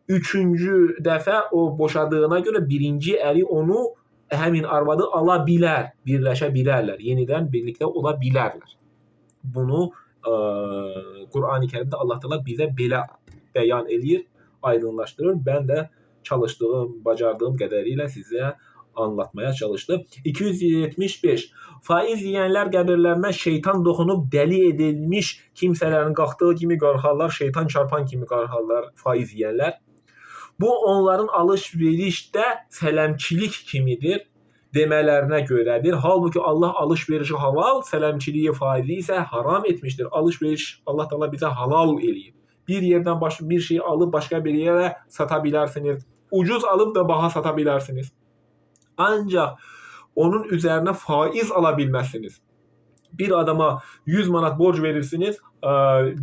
üçüncü dəfə o boşadığına görə birinci əri onu həmin arvadı ala bilər, birləşə bilərlər, yenidən birlikdə ola bilərlər. Bunu Qurani Kərimdə Allah Teala bizə belə bəyan eləyir, aydınlaşdırır. Mən də çalışdığım, bacardığım qədərilə sizə anlatmaya çalışdım. 275. Faiz yiyənlər qəbirlərinə şeytan doxunub dəli edilmiş kimsələrin qalxdığı kimi qalxarlar, şeytan çarpan kimi qalxarlar faiz yiyənlər. Bu onların alış-verişdə sələmçilik kimidir demələrinə görədir. Halbuki Allah alış-verişi halal, sələmçiliyi faizi isə haram etmişdir. Alış-veriş Allah Teala bizə halal eləyib. Bir yerdən bir şey alıb başqa bir yerə sata bilərsiniz. Ucuz alıb da baha sata bilərsiniz. Ancaq onun üzərinə faiz ala bilməzsiniz. Bir adama 100 manat borc verirsiniz,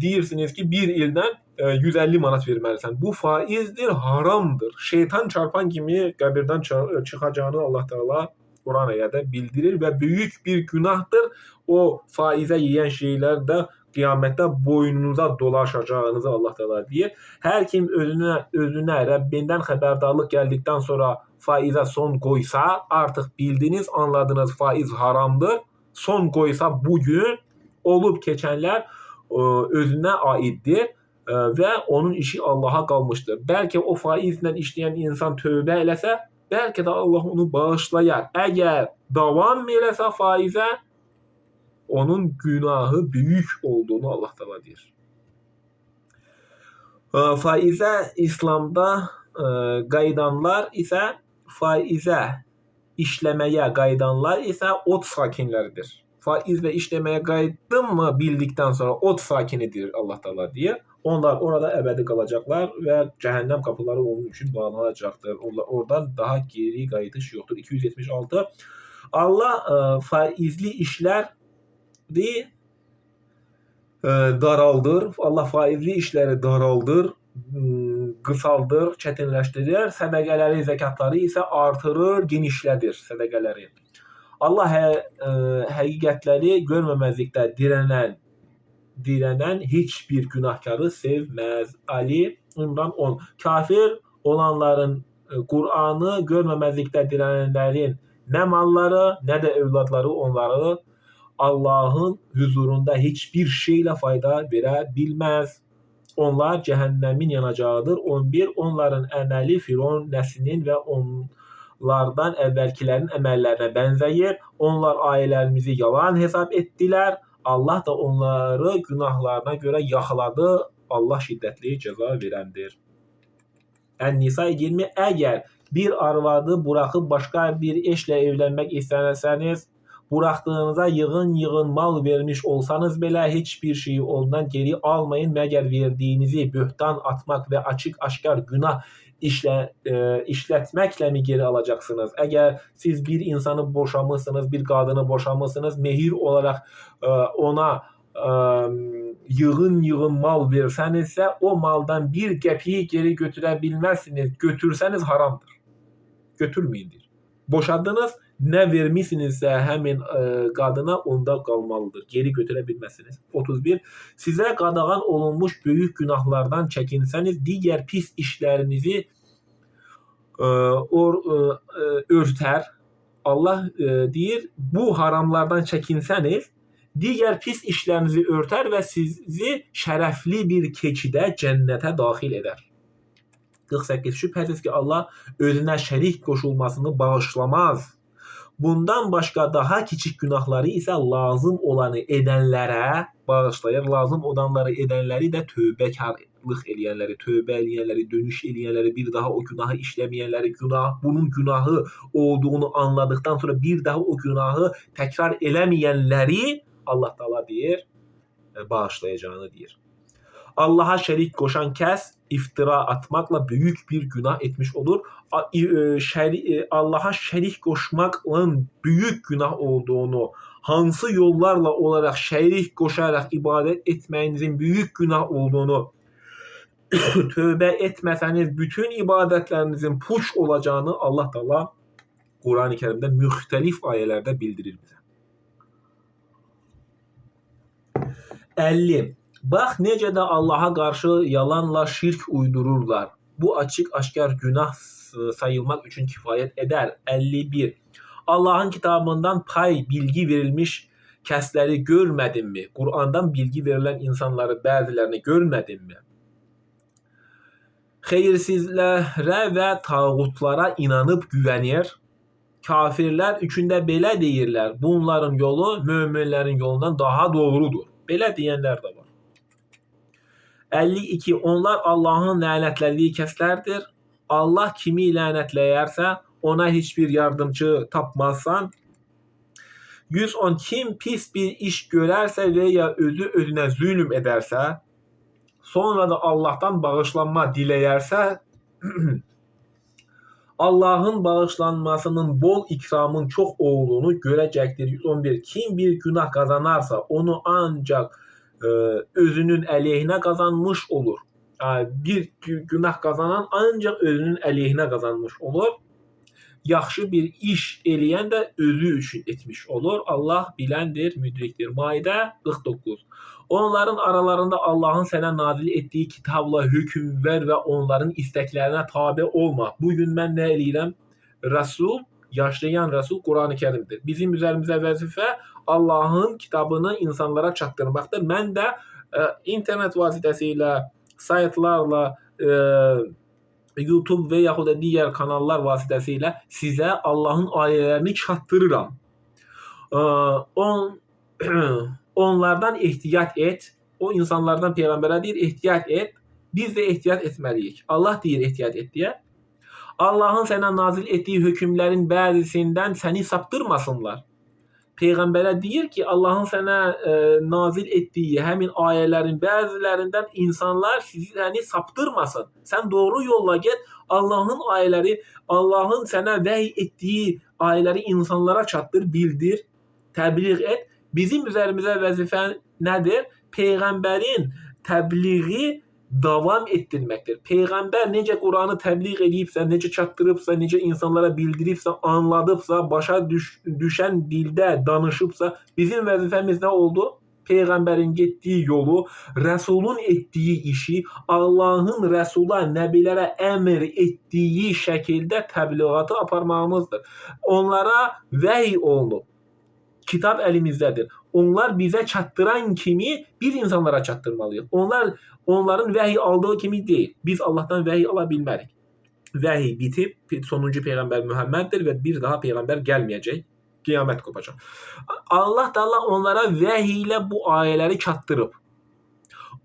deyirsiniz ki bir ildən 150 manat verməlisən. Bu faizdir, haramdır. Şeytan çarpan kimi qəbirdən çıxacağını Allah Teala Quran ayədə bildirir və böyük bir günahdır. O faizə yeyən şeylər də qiyamətdə boynunuza dolaşacağınızı Allah Teala deyir. Hər kim özünə Rəbbindən xəbərdarlıq gəldikdən sonra faizə son qoysa, artıq bildiniz, anladınız, faiz haramdır. Son qoysa bugün olub keçənlər özünə aiddir və onun işi Allaha qalmışdır. Bəlkə o faizlə işləyən insan tövbə eləsə, bəlkə də Allah onu bağışlayar. Əgər davam eləsə faizə, onun günahı böyük olduğunu Allah Teala deyir. Faizə İslamda qayıdanlar isə faizə işləməyə qayıdanlar isə ot sakinləridir. Faizlə işləməyə qayıtdın mı bildikdən sonra ot sakinidir Allah Teala deyir. Onlar orada əbədi qalacaqlar və cəhənnəm qapıları onun üçün bağlanacaqdır. Oradan daha geri qayıdış yoxdur. 276. Allah faizli işləri daraldır. Allah faizli işləri daraldır, qısaldır, çətinləşdirir. Sədəqələri, zəkatları isə artırır, genişlədir sədəqələri. Allah həqiqətləri görməməzlikdə dirənən heç bir günahkarı sevməz. Ali İmran 10. Kafir olanların Qur'anı görməməzlikdə dirənənlərin nə malları, nə də övladları onları Allahın huzurunda hiçbir şeylə fayda verə bilməz. Onlar cəhənnəmin yanacağıdır. 11. Onların əməli Firon nəslinin və onlardan əvvəlkilərin əməllərinə bənzəyir. Onlar ayələrimizi yalan hesab etdilər. Allah da onları günahlarına görə yaxaladı. Allah şiddətli cəza verəndir. Ən-Nisa 20. Əgər bir arvadı buraxıb başqa bir eşlə evlənmək istəsəniz, buraxdığınıza yığın-yığın mal vermiş olsanız belə heç bir şeyi ondan geri almayın, məgər verdiyinizi böhtan atmaq və açıq-aşkar günah işlətməklə mi geri alacaqsınız? Əgər siz bir insanı boşamısınız, bir qadını boşamısınız, mehir olaraq ona yığın-yığın mal versənizsə, o maldan bir qəpiyi geri götürə bilməzsiniz. Götürsəniz haramdır. Götürməyin deyir. Boşadınız, nə vermisinizsə həmin qadına onda qalmalıdır. Geri götürə bilməzsiniz. 31. Sizə qadağan olunmuş böyük günahlardan çəkinsəniz, digər pis işlərinizi örtər. Allah deyir, bu haramlardan çəkinsəniz, digər pis işlərinizi örtər və sizi şərəfli bir keçidə cənnətə daxil edər. 48. Şübhəsiz ki, Allah özünə şərik qoşulmasını bağışlamaz. Bundan başqa daha kiçik günahları isə lazım olanı edənlərə bağışlayır. Lazım olanları edənləri də tövbəkarlıq eləyənləri, tövbə eləyənləri, dönüş eləyənləri, bir daha o günahı işləməyənləri, bunun günahı olduğunu anladıqdan sonra bir daha o günahı təkrar eləməyənləri Allah Teala deyir, bağışlayacağını deyir. Allah'a şərik qoşan kəs iftira atmaqla böyük bir günah etmiş olur. Allah'a şərik qoşmaqın böyük günah olduğunu, hansı yollarla olaraq şərik qoşaraq ibadət etməyinizin böyük günah olduğunu, tövbə etməsəniz bütün ibadətlərinizin puç olacağını Allah Teala Qur'an-ı Kerim'de müxtəlif ayələrdə bildirir bizə. 50. Bax necə də Allaha qarşı yalanla şirk uydururlar. Bu açıq aşkar günah sayılmaq üçün kifayət edər. 51. Allahın kitabından pay bilgi verilmiş kəsləri görmədinmi? Qur'andan bilgi verilən insanları bəzilərini görmədinmi? Xeyirsizlərə və tağutlara inanıb güvənir. Kafirlər üçün də belə deyirlər. Bunların yolu möminlərin yolundan daha doğrudur. Belə deyənlər də var. 52. Onlar Allahın lənətlədiyi kəslərdir. Allah kimi lənətləyərsə, ona heç bir yardımcı tapmazsan. 110. Kim pis bir iş görərsə və ya özü özünə zülm edərsə, sonra da Allahdan bağışlanma diləyərsə, Allahın bağışlanmasının bol ikramın çox olduğunu görəcəkdir. 111. Kim bir günah qazanarsa, onu ancaq özünün əleyhinə qazanmış olur. Bir günah qazanan ancaq özünün əleyhinə qazanmış olur. Yaxşı bir iş eləyən də özü üçün etmiş olur. Allah biləndir, müdrikdir. Maidə 49. Onların aralarında Allahın sənə nazil etdiyi kitabla hökm ver və onların istəklərinə tabe olma. Bugün mən nə eləyirəm? Rəsul, yaşayan Rəsul Qur'an-ı Kərimdir. Bizim üzərimizə vəzifə Allahın kitabını insanlara çatdırmaqdır. Mən də internet vasitəsilə, saytlarla, YouTube və yaxud da digər kanallar vasitəsilə sizə Allahın ayələrini çatdırıram. Onlardan ehtiyat et. O insanlardan Peyğəmbərə deyir, ehtiyat et. Biz də ehtiyat etməliyik. Allah deyir ehtiyat et deyə. Allahın sənə nazil etdiyi hökmlərin bəzisindən səni saptırmasınlar. Peyğəmbərə deyir ki, Allahın sənə nazil etdiyi həmin ayələrin bəzilərindən insanlar səni saptırmasın. Sən doğru yolla get. Allahın ayələri, Allahın sənə vəhy etdiyi ayələri insanlara çatdır, bildir, təbliğ et. Bizim üzərimizə vəzifə nədir? Peyğəmbərin təbliği davam etdirməkdir. Peyğəmbər necə Qur'anı təbliğ eləyibsə, necə çatdırıbsa, necə insanlara bildiribsə, anladıbsa, başa düşən dildə danışıbsa, bizim vəzifəmiz nə oldu? Peyğəmbərin getdiyi yolu, Rəsulun etdiyi işi, Allahın Rəsula, nəbilərə əmr etdiyi şəkildə təbliğatı aparmağımızdır. Onlara vəhy olunub. Kitab əlimizdədir. Onlar bizə çatdıran kimi biz insanlara çatdırmalıyıq. Onlar onların vəhy aldığı kimi deyil. Biz Allahdan vəhy ala bilmərik. Vəhy bitib, sonuncu peyğəmbər Muhammeddir və bir daha peyğəmbər gəlməyəcək. Qiyamət qopacaq. Allah Teala onlara vəhy ilə bu ayələri çatdırıb.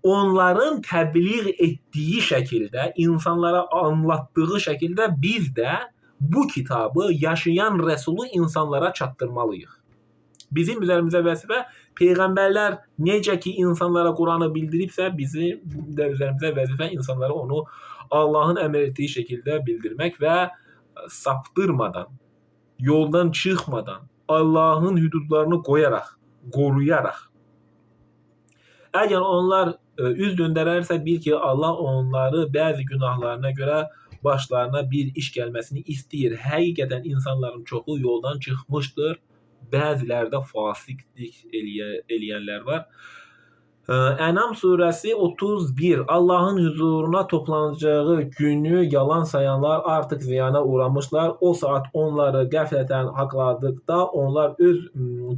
Onların təbliğ etdiyi şəkildə, insanlara anlattığı şəkildə biz də bu kitabı yaşayan Rəsulu insanlara çatdırmalıyıq. Bizim üzərimizə vəzifə peyğəmbərlər necə ki insanlara Qur'anı bildiribsə, bizim də üzərimizə vəzifə insanlara onu Allahın əmr etdiyi şəkildə bildirmək və saptırmadan, yoldan çıxmadan, Allahın hüdudlarını qoyaraq, qoruyaraq. Əgər onlar üz döndərərsə, bil ki, Allah onları bəzi günahlarına görə başlarına bir iş gəlməsini istəyir. Həqiqətən insanların çoxu yoldan çıxmışdır. Bəziləri də fasiqlik eləyənlər var. Ənam surəsi 31. Allahın huzuruna toplanacağı günü yalan sayanlar artıq ziyana uğramışlar. O saat onları qəflətən haqladıqda onlar öz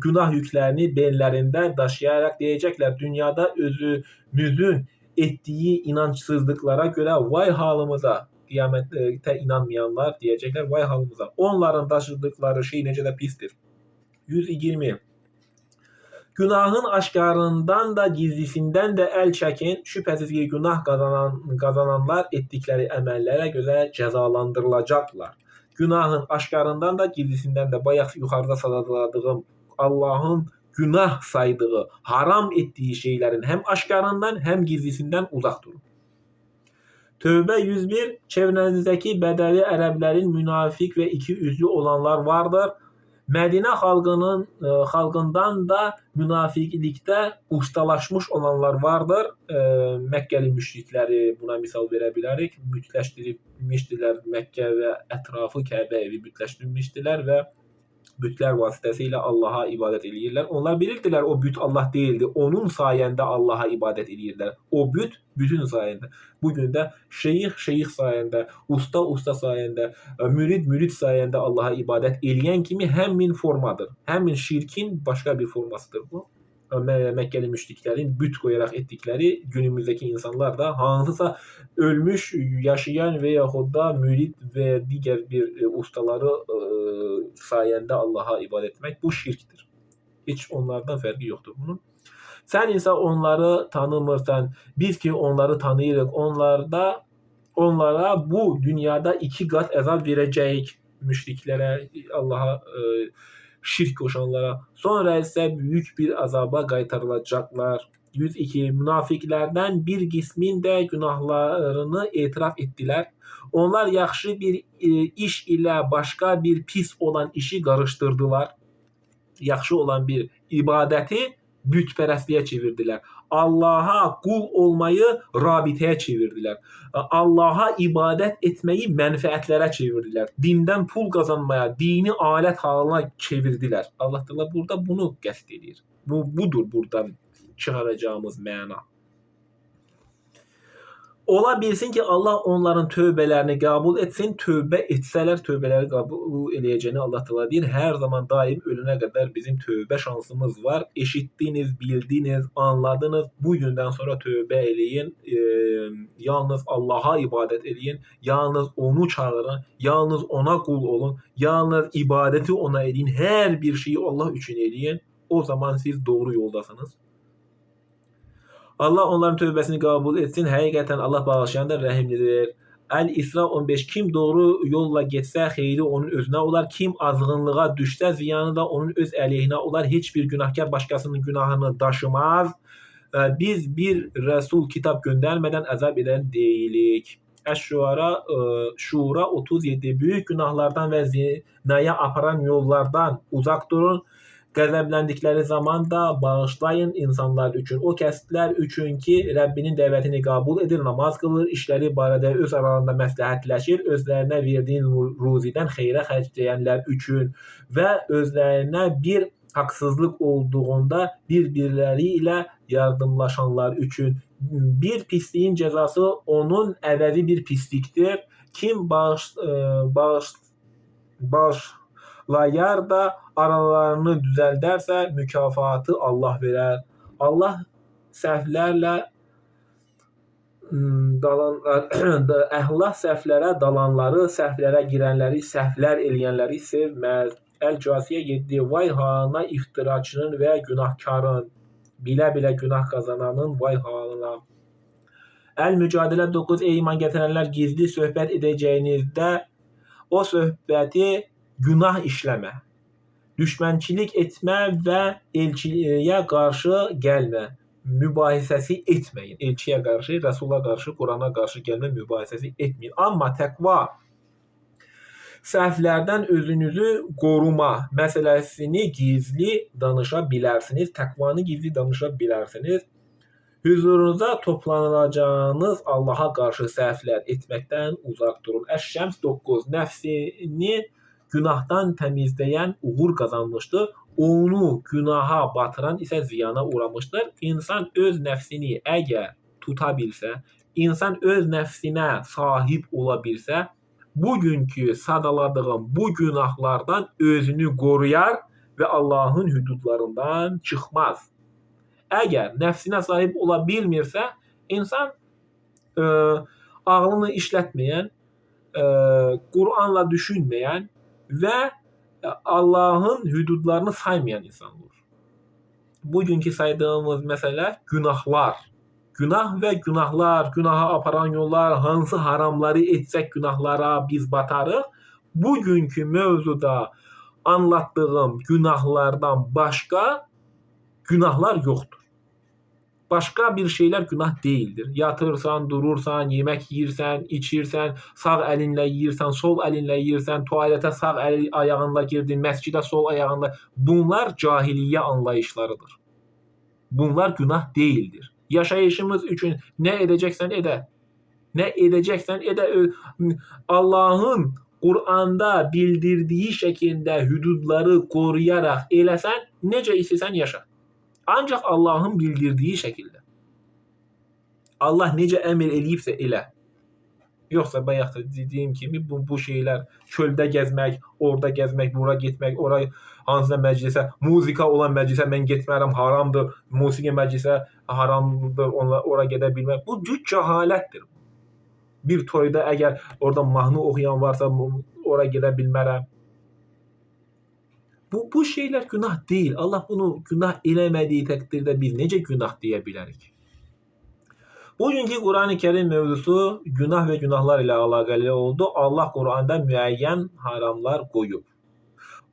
günah yüklərini bellərində daşıyaraq deyəcəklər: dünyada özümüzün etdiyi inancsızlıqlara görə vay halımıza. Qiyamətə inanmayanlar deyəcəklər vay halımıza. Onların daşıdıqları şey necə də pisdir. 120. Günahın aşkarından da gizlisindən də əl çəkin. Şübhəsiz ki, günah qazananlar etdikləri əməllərə görə cəzalandırılacaqlar. Günahın aşkarından da gizlisindən də bayaq yuxarıda sadaladığım Allahın günah saydığı, haram ettiği şeylerin hem aşkarından hem gizlisinden uzak durun. Tövbe 101. Çevrenizdeki Bedevi Ərəblərin münafik ve iki yüzlü olanlar vardır. Mədinə xalqından da münafiqlikdə ustalaşmış olanlar vardır. Məkkəli müşrikləri buna misal verə bilərik. Bütləşdirmişdilər Məkkə və ətrafı Kəbə evi bütləşdirmişdilər və bütlər vasitəsilə Allaha ibadət eləyirlər. Onlar bilirdilər o büt Allah deyildi. Onun sayəndə Allaha ibadət eləyirlər. O büt bütün sayəndə. Bugün də şeyx şeyx sayəndə, usta usta sayəndə, mürid mürid sayəndə Allaha ibadət eləyən kimi həmin formadır. Həmin şirkin başqa bir formasıdır bu. Məkkəli müşriklərin büt qoyaraq etdikləri günümüzdəki insanlar da hansısa ölmüş, yaşayan və yaxud da mürid və digər bir ustaları sayəndə Allaha ibadət etmək bu şirkdir. Heç onlardan fərqi yoxdur bunun. Sən isə onları tanımırsan. Biz ki onları tanıyırıq. Onlara bu dünyada iki qat əzab verəcəyik müşriklərə, Allaha şirk koşanlara. Sonra ise büyük bir azaba qaytarılacaqlar. 102. Münafiqlərdən bir qismin də günahlarını etiraf etdilər. Onlar yaxşı bir iş ilə başqa bir pis olan işi qarışdırdılar. Yaxşı olan bir ibadəti bütpərəstliyə çevirdilər. Allaha qul olmayı rabitəyə çevirdilər. Allaha ibadət etməyi mənfəətlərə çevirdilər. Dindən pul qazanmaya, dini alət halına çevirdilər. Allah Teala burada bunu qəsd edir. Bu budur buradan çıxaracağımız məna. Ola bilsin ki Allah onların tövbələrini qəbul etsin. Tövbə etsələr tövbələri qəbul eləyəcəyini Allah Teala deyir. Hər zaman daim ölənə qədər bizim tövbə şansımız var. Eşitdiniz, bildiniz, anladınız. Bu gündən sonra tövbə eləyin. Yalnız Allaha ibadət eləyin. Yalnız onu çağırın. Yalnız ona qul olun. Yalnız ibadəti ona eləyin. Hər bir şeyi Allah üçün eləyin. O zaman siz doğru yoldasınız. Allah onların tövbəsini qəbul etsin. Həqiqətən Allah bağışlayandır, rəhimlidir. Əl-İsra 15. Kim doğru yolla getsə, xeyri onun özünə olar. Kim azğınlığa düşsə, ziyanı da onun öz əleyhinə olar. Heç bir günahkar başqasının günahını daşımaz. Biz bir rəsul kitab göndərmədən əzab edən deyilik. Əş-Şuara Şura 37. Böyük günahlardan və zinaya aparan yollardan uzaq durun. Qəzəbləndikləri zaman da bağışlayın insanlar üçün. O kəslər üçün ki, Rəbbinin dəvətini qəbul edir, namaz qılır, işləri barədə öz aralarında məsləhətləşir, özlərinə verdiyin ruzidən xeyrə xərcləyənlər üçün və özlərinə bir haqsızlıq olduğunda bir-birləri ilə yardımlaşanlar üçün. Bir pisliyin cəzası onun əvəzi bir pislikdir. Kim bağışlayar da aralarını düzəldərsə mükafatı Allah verər. Allah səhvlərlə dalanlar, Allah səhvlərə dalanları, səhvlərə girənləri, səhvlər eləyənləri sevməz. Əl-Casiyə 7. Vay halına iftiraçının və günahkarın, bilə-bilə günah qazananın vay halına. Əl-Mücadilə 9. Ey iman gətirənlər, gizli söhbət edəcəyinizdə o söhbəti günah işləmə, düşmənçilik etmə və elçiyə qarşı gəlmə mübahisəsi etməyin. Elçiyə qarşı, Rəsula qarşı, Qurana qarşı gəlmə mübahisəsi etməyin. Amma təqva səhvlərdən özünüzü qoruma məsələsini gizli danışa bilərsiniz. Təqvanı gizli danışa bilərsiniz. Hüzurunuza toplanılacağınız Allaha qarşı səhvlər etməkdən uzaq durun. Əş-Şəms 9. Nəfsini günahdan təmizləyən uğur qazanmışdır. Onu günaha batıran isə ziyana uğramışdır. İnsan öz nəfsini əgər tuta bilsə, insan öz nəfsinə sahib ola bilsə, bugünkü sadaladığım bu günahlardan özünü qoruyar və Allahın hüdudlarından çıxmaz. Əgər nəfsinə sahib ola bilmirsə, insan ağlını işlətməyən, Qur'anla düşünməyən və Allahın hüdudlarını saymayan insan olur. Bugünkü saydığımız məsələ günahlar. Günah və günahlar, günaha aparan yollar, hansı haramları etsək günahlara biz batarıq. Bugünkü mövzuda anlattığım günahlardan başqa Günahlar yoxdur. Başqa bir şeylər günah deyildir. Yatırsan, durursan, yemək yeyirsən, içirsən, sağ əlinlə yeyirsən, sol əlinlə yeyirsən, tualetə sağ ayağınla girdin, məscidə sol ayağınla. Bunlar cahiliyyə anlayışlarıdır. Bunlar günah deyildir. Yaşayışımız üçün nə edəcəksən edə. Nə edəcəksən edə. Allahın Quranda bildirdiyi şəkildə hüdudları qoruyaraq eləsən, necə istəsən yaşa. Ancaq Allahın bildirdiyi şəkildə. Allah necə əmr eləyibsə elə. Yoxsa bayaq da dediyim kimi bu şeylər çöldə gəzmək, orada gəzmək, bura getmək, ora hansısa məclisə, muzika olan məclisə mən getmərəm, haramdır. Musiqi məclisə haramdır, onlar ora gedə bilmər. Bu cür cəhalətdir. Bir toyda əgər orada mahnı oxuyan varsa ora gedə bilmərəm. Bu şeylər günah deyil. Allah bunu günah eləmədiyi təqdirdə biz necə günah deyə bilərik? Bugünkü Qurani Kərim mövzusu günah və günahlar ilə əlaqəli oldu. Allah Quranda müəyyən haramlar qoyub.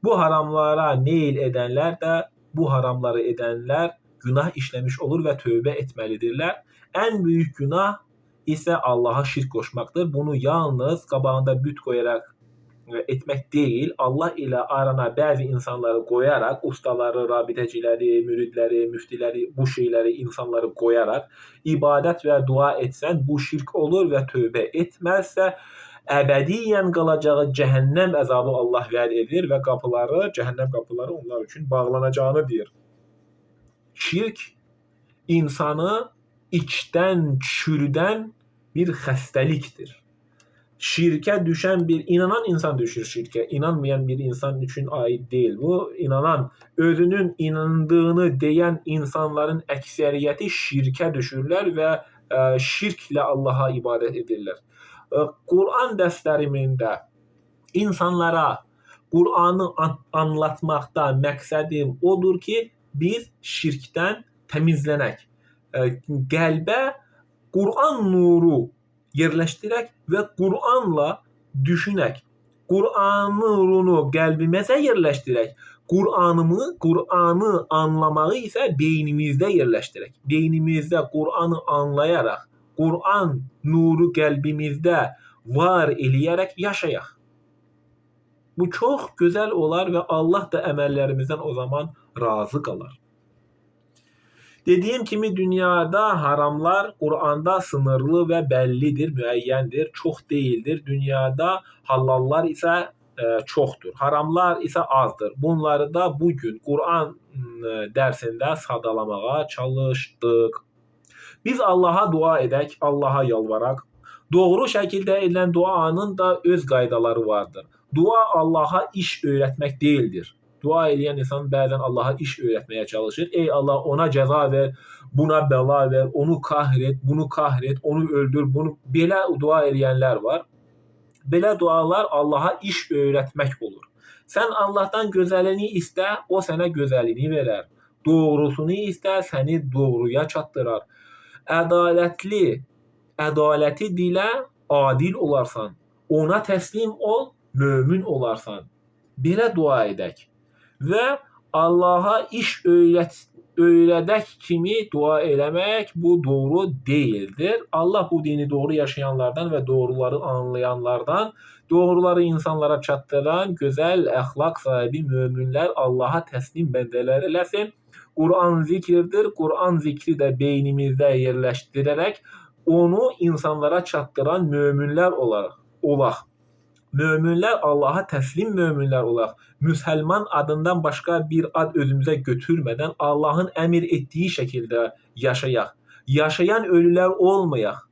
Bu haramlara meyl edənlər də bu haramları edənlər günah işləmiş olur və tövbə etməlidirlər. Ən böyük günah isə Allaha şirk qoşmaqdır. Bunu yalnız qabağında büt qoyaraq etmək deyil, Allah ilə arana bəzi insanları qoyaraq, ustaları, rabitəciləri, müridləri, müftiləri, bu şeyləri, insanları qoyaraq ibadət və dua etsən, bu şirk olur və tövbə etməzsə, əbədiyyən qalacağı cəhənnəm əzabı Allah vəd edir və qapıları, cəhənnəm qapıları onlar üçün bağlanacağını deyir. Şirk insanı içdən çürüdən bir xəstəlikdir. Şirkə düşən bir inanan insan düşür şirkə. İnanmayan bir insan üçün aid deyil. Bu inanan, özünün inandığını deyən insanların əksəriyyəti şirkə düşürlər və şirklə Allaha ibadət edirlər. Quran dərslərimində insanlara Qur'anı anlatmaqda məqsədim odur ki, biz şirkdən təmizlənək. Qəlbə Quran nuru yerləşdirək və Qur'anla düşünək. Qur'anın nurunu qəlbimizə yerləşdirək. Qur'anı anlamağı isə beynimizdə yerləşdirək. Beynimizdə Qur'anı anlayaraq, Qur'an nuru qəlbimizdə var eləyərək yaşayaq. Bu çox gözəl olar və Allah da əməllərimizdən o zaman razı qalar. Dediyim kimi dünyada haramlar Qur'anda sınırlı və bəllidir, müəyyəndir, çox deyildir. Dünyada halallar isə çoxdur, haramlar isə azdır. Bunları da bugün Quran dərsində sadalamağa çalışdıq. Biz Allaha dua edək, Allaha yalvaraq. Doğru şəkildə edilən duanın da öz qaydaları vardır. Dua Allaha iş öyrətmək deyildir. Dua eləyən insan bəzən Allaha iş öyrətməyə çalışır. Ey Allah, ona cəza ver, buna bəla ver, onu kahret, bunu kahret, onu öldür, bunu belə dua eləyənlər var. Belə dualar Allaha iş öyrətmək olur. Sən Allahdan gözəlini istə, o sənə gözəlini verər. Doğrusunu istə, səni doğruya çatdırar. Ədaləti dilə, adil olarsan. Ona təslim ol, mömin olarsan. Belə dua edək və Allaha iş öyrədək kimi dua eləmək bu doğru deyildir. Allah bu dini doğru yaşayanlardan və doğruları anlayanlardan, doğruları insanlara çatdıran gözəl əxlaq sahibi möminlər Allaha təslim bəndələr eləsin. Quran zikirdir. Quran zikri də beynimizdə yerləşdirərək onu insanlara çatdıran möminlər olaq. Möminlər Allaha təslim möminlər olaq. Müsəlman adından başqa bir ad özümüzə götürmədən Allahın əmr etdiyi şəkildə yaşayaq. Yaşayan ölülər olmayaq.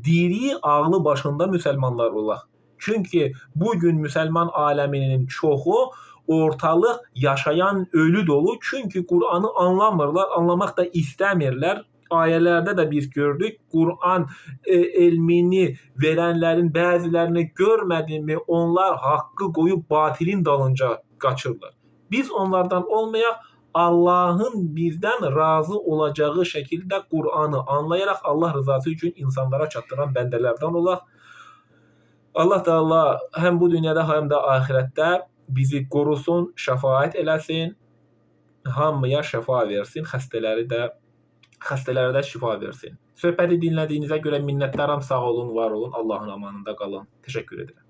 Diri, ağlı başında müsəlmanlar olaq. Çünki bugün müsəlman aləminin çoxu ortalıq yaşayan ölü dolu. Çünki Qur'anı anlamırlar, anlamaq da istəmirlər. Ayələrdə də biz gördük, Quran elmini verənlərin bəzilərini görmədinmi, onlar haqqı qoyub batilin dalınca qaçırlar. Biz onlardan olmayaq, Allahın bizdən razı olacağı şəkildə Qur'anı anlayaraq Allah rızası üçün insanlara çatdıran bəndələrdən olaq. Allah Teala həm bu dünyada, həm də axirətdə bizi qorusun, şəfaət eləsin. hamıya şəfa versin, xəstələri də xəstələrə də şifa versin. Söhbəti dinlədiyinizə görə minnətdaram. Sağ olun, var olun. Allahın amanında qalın. Təşəkkür edirəm.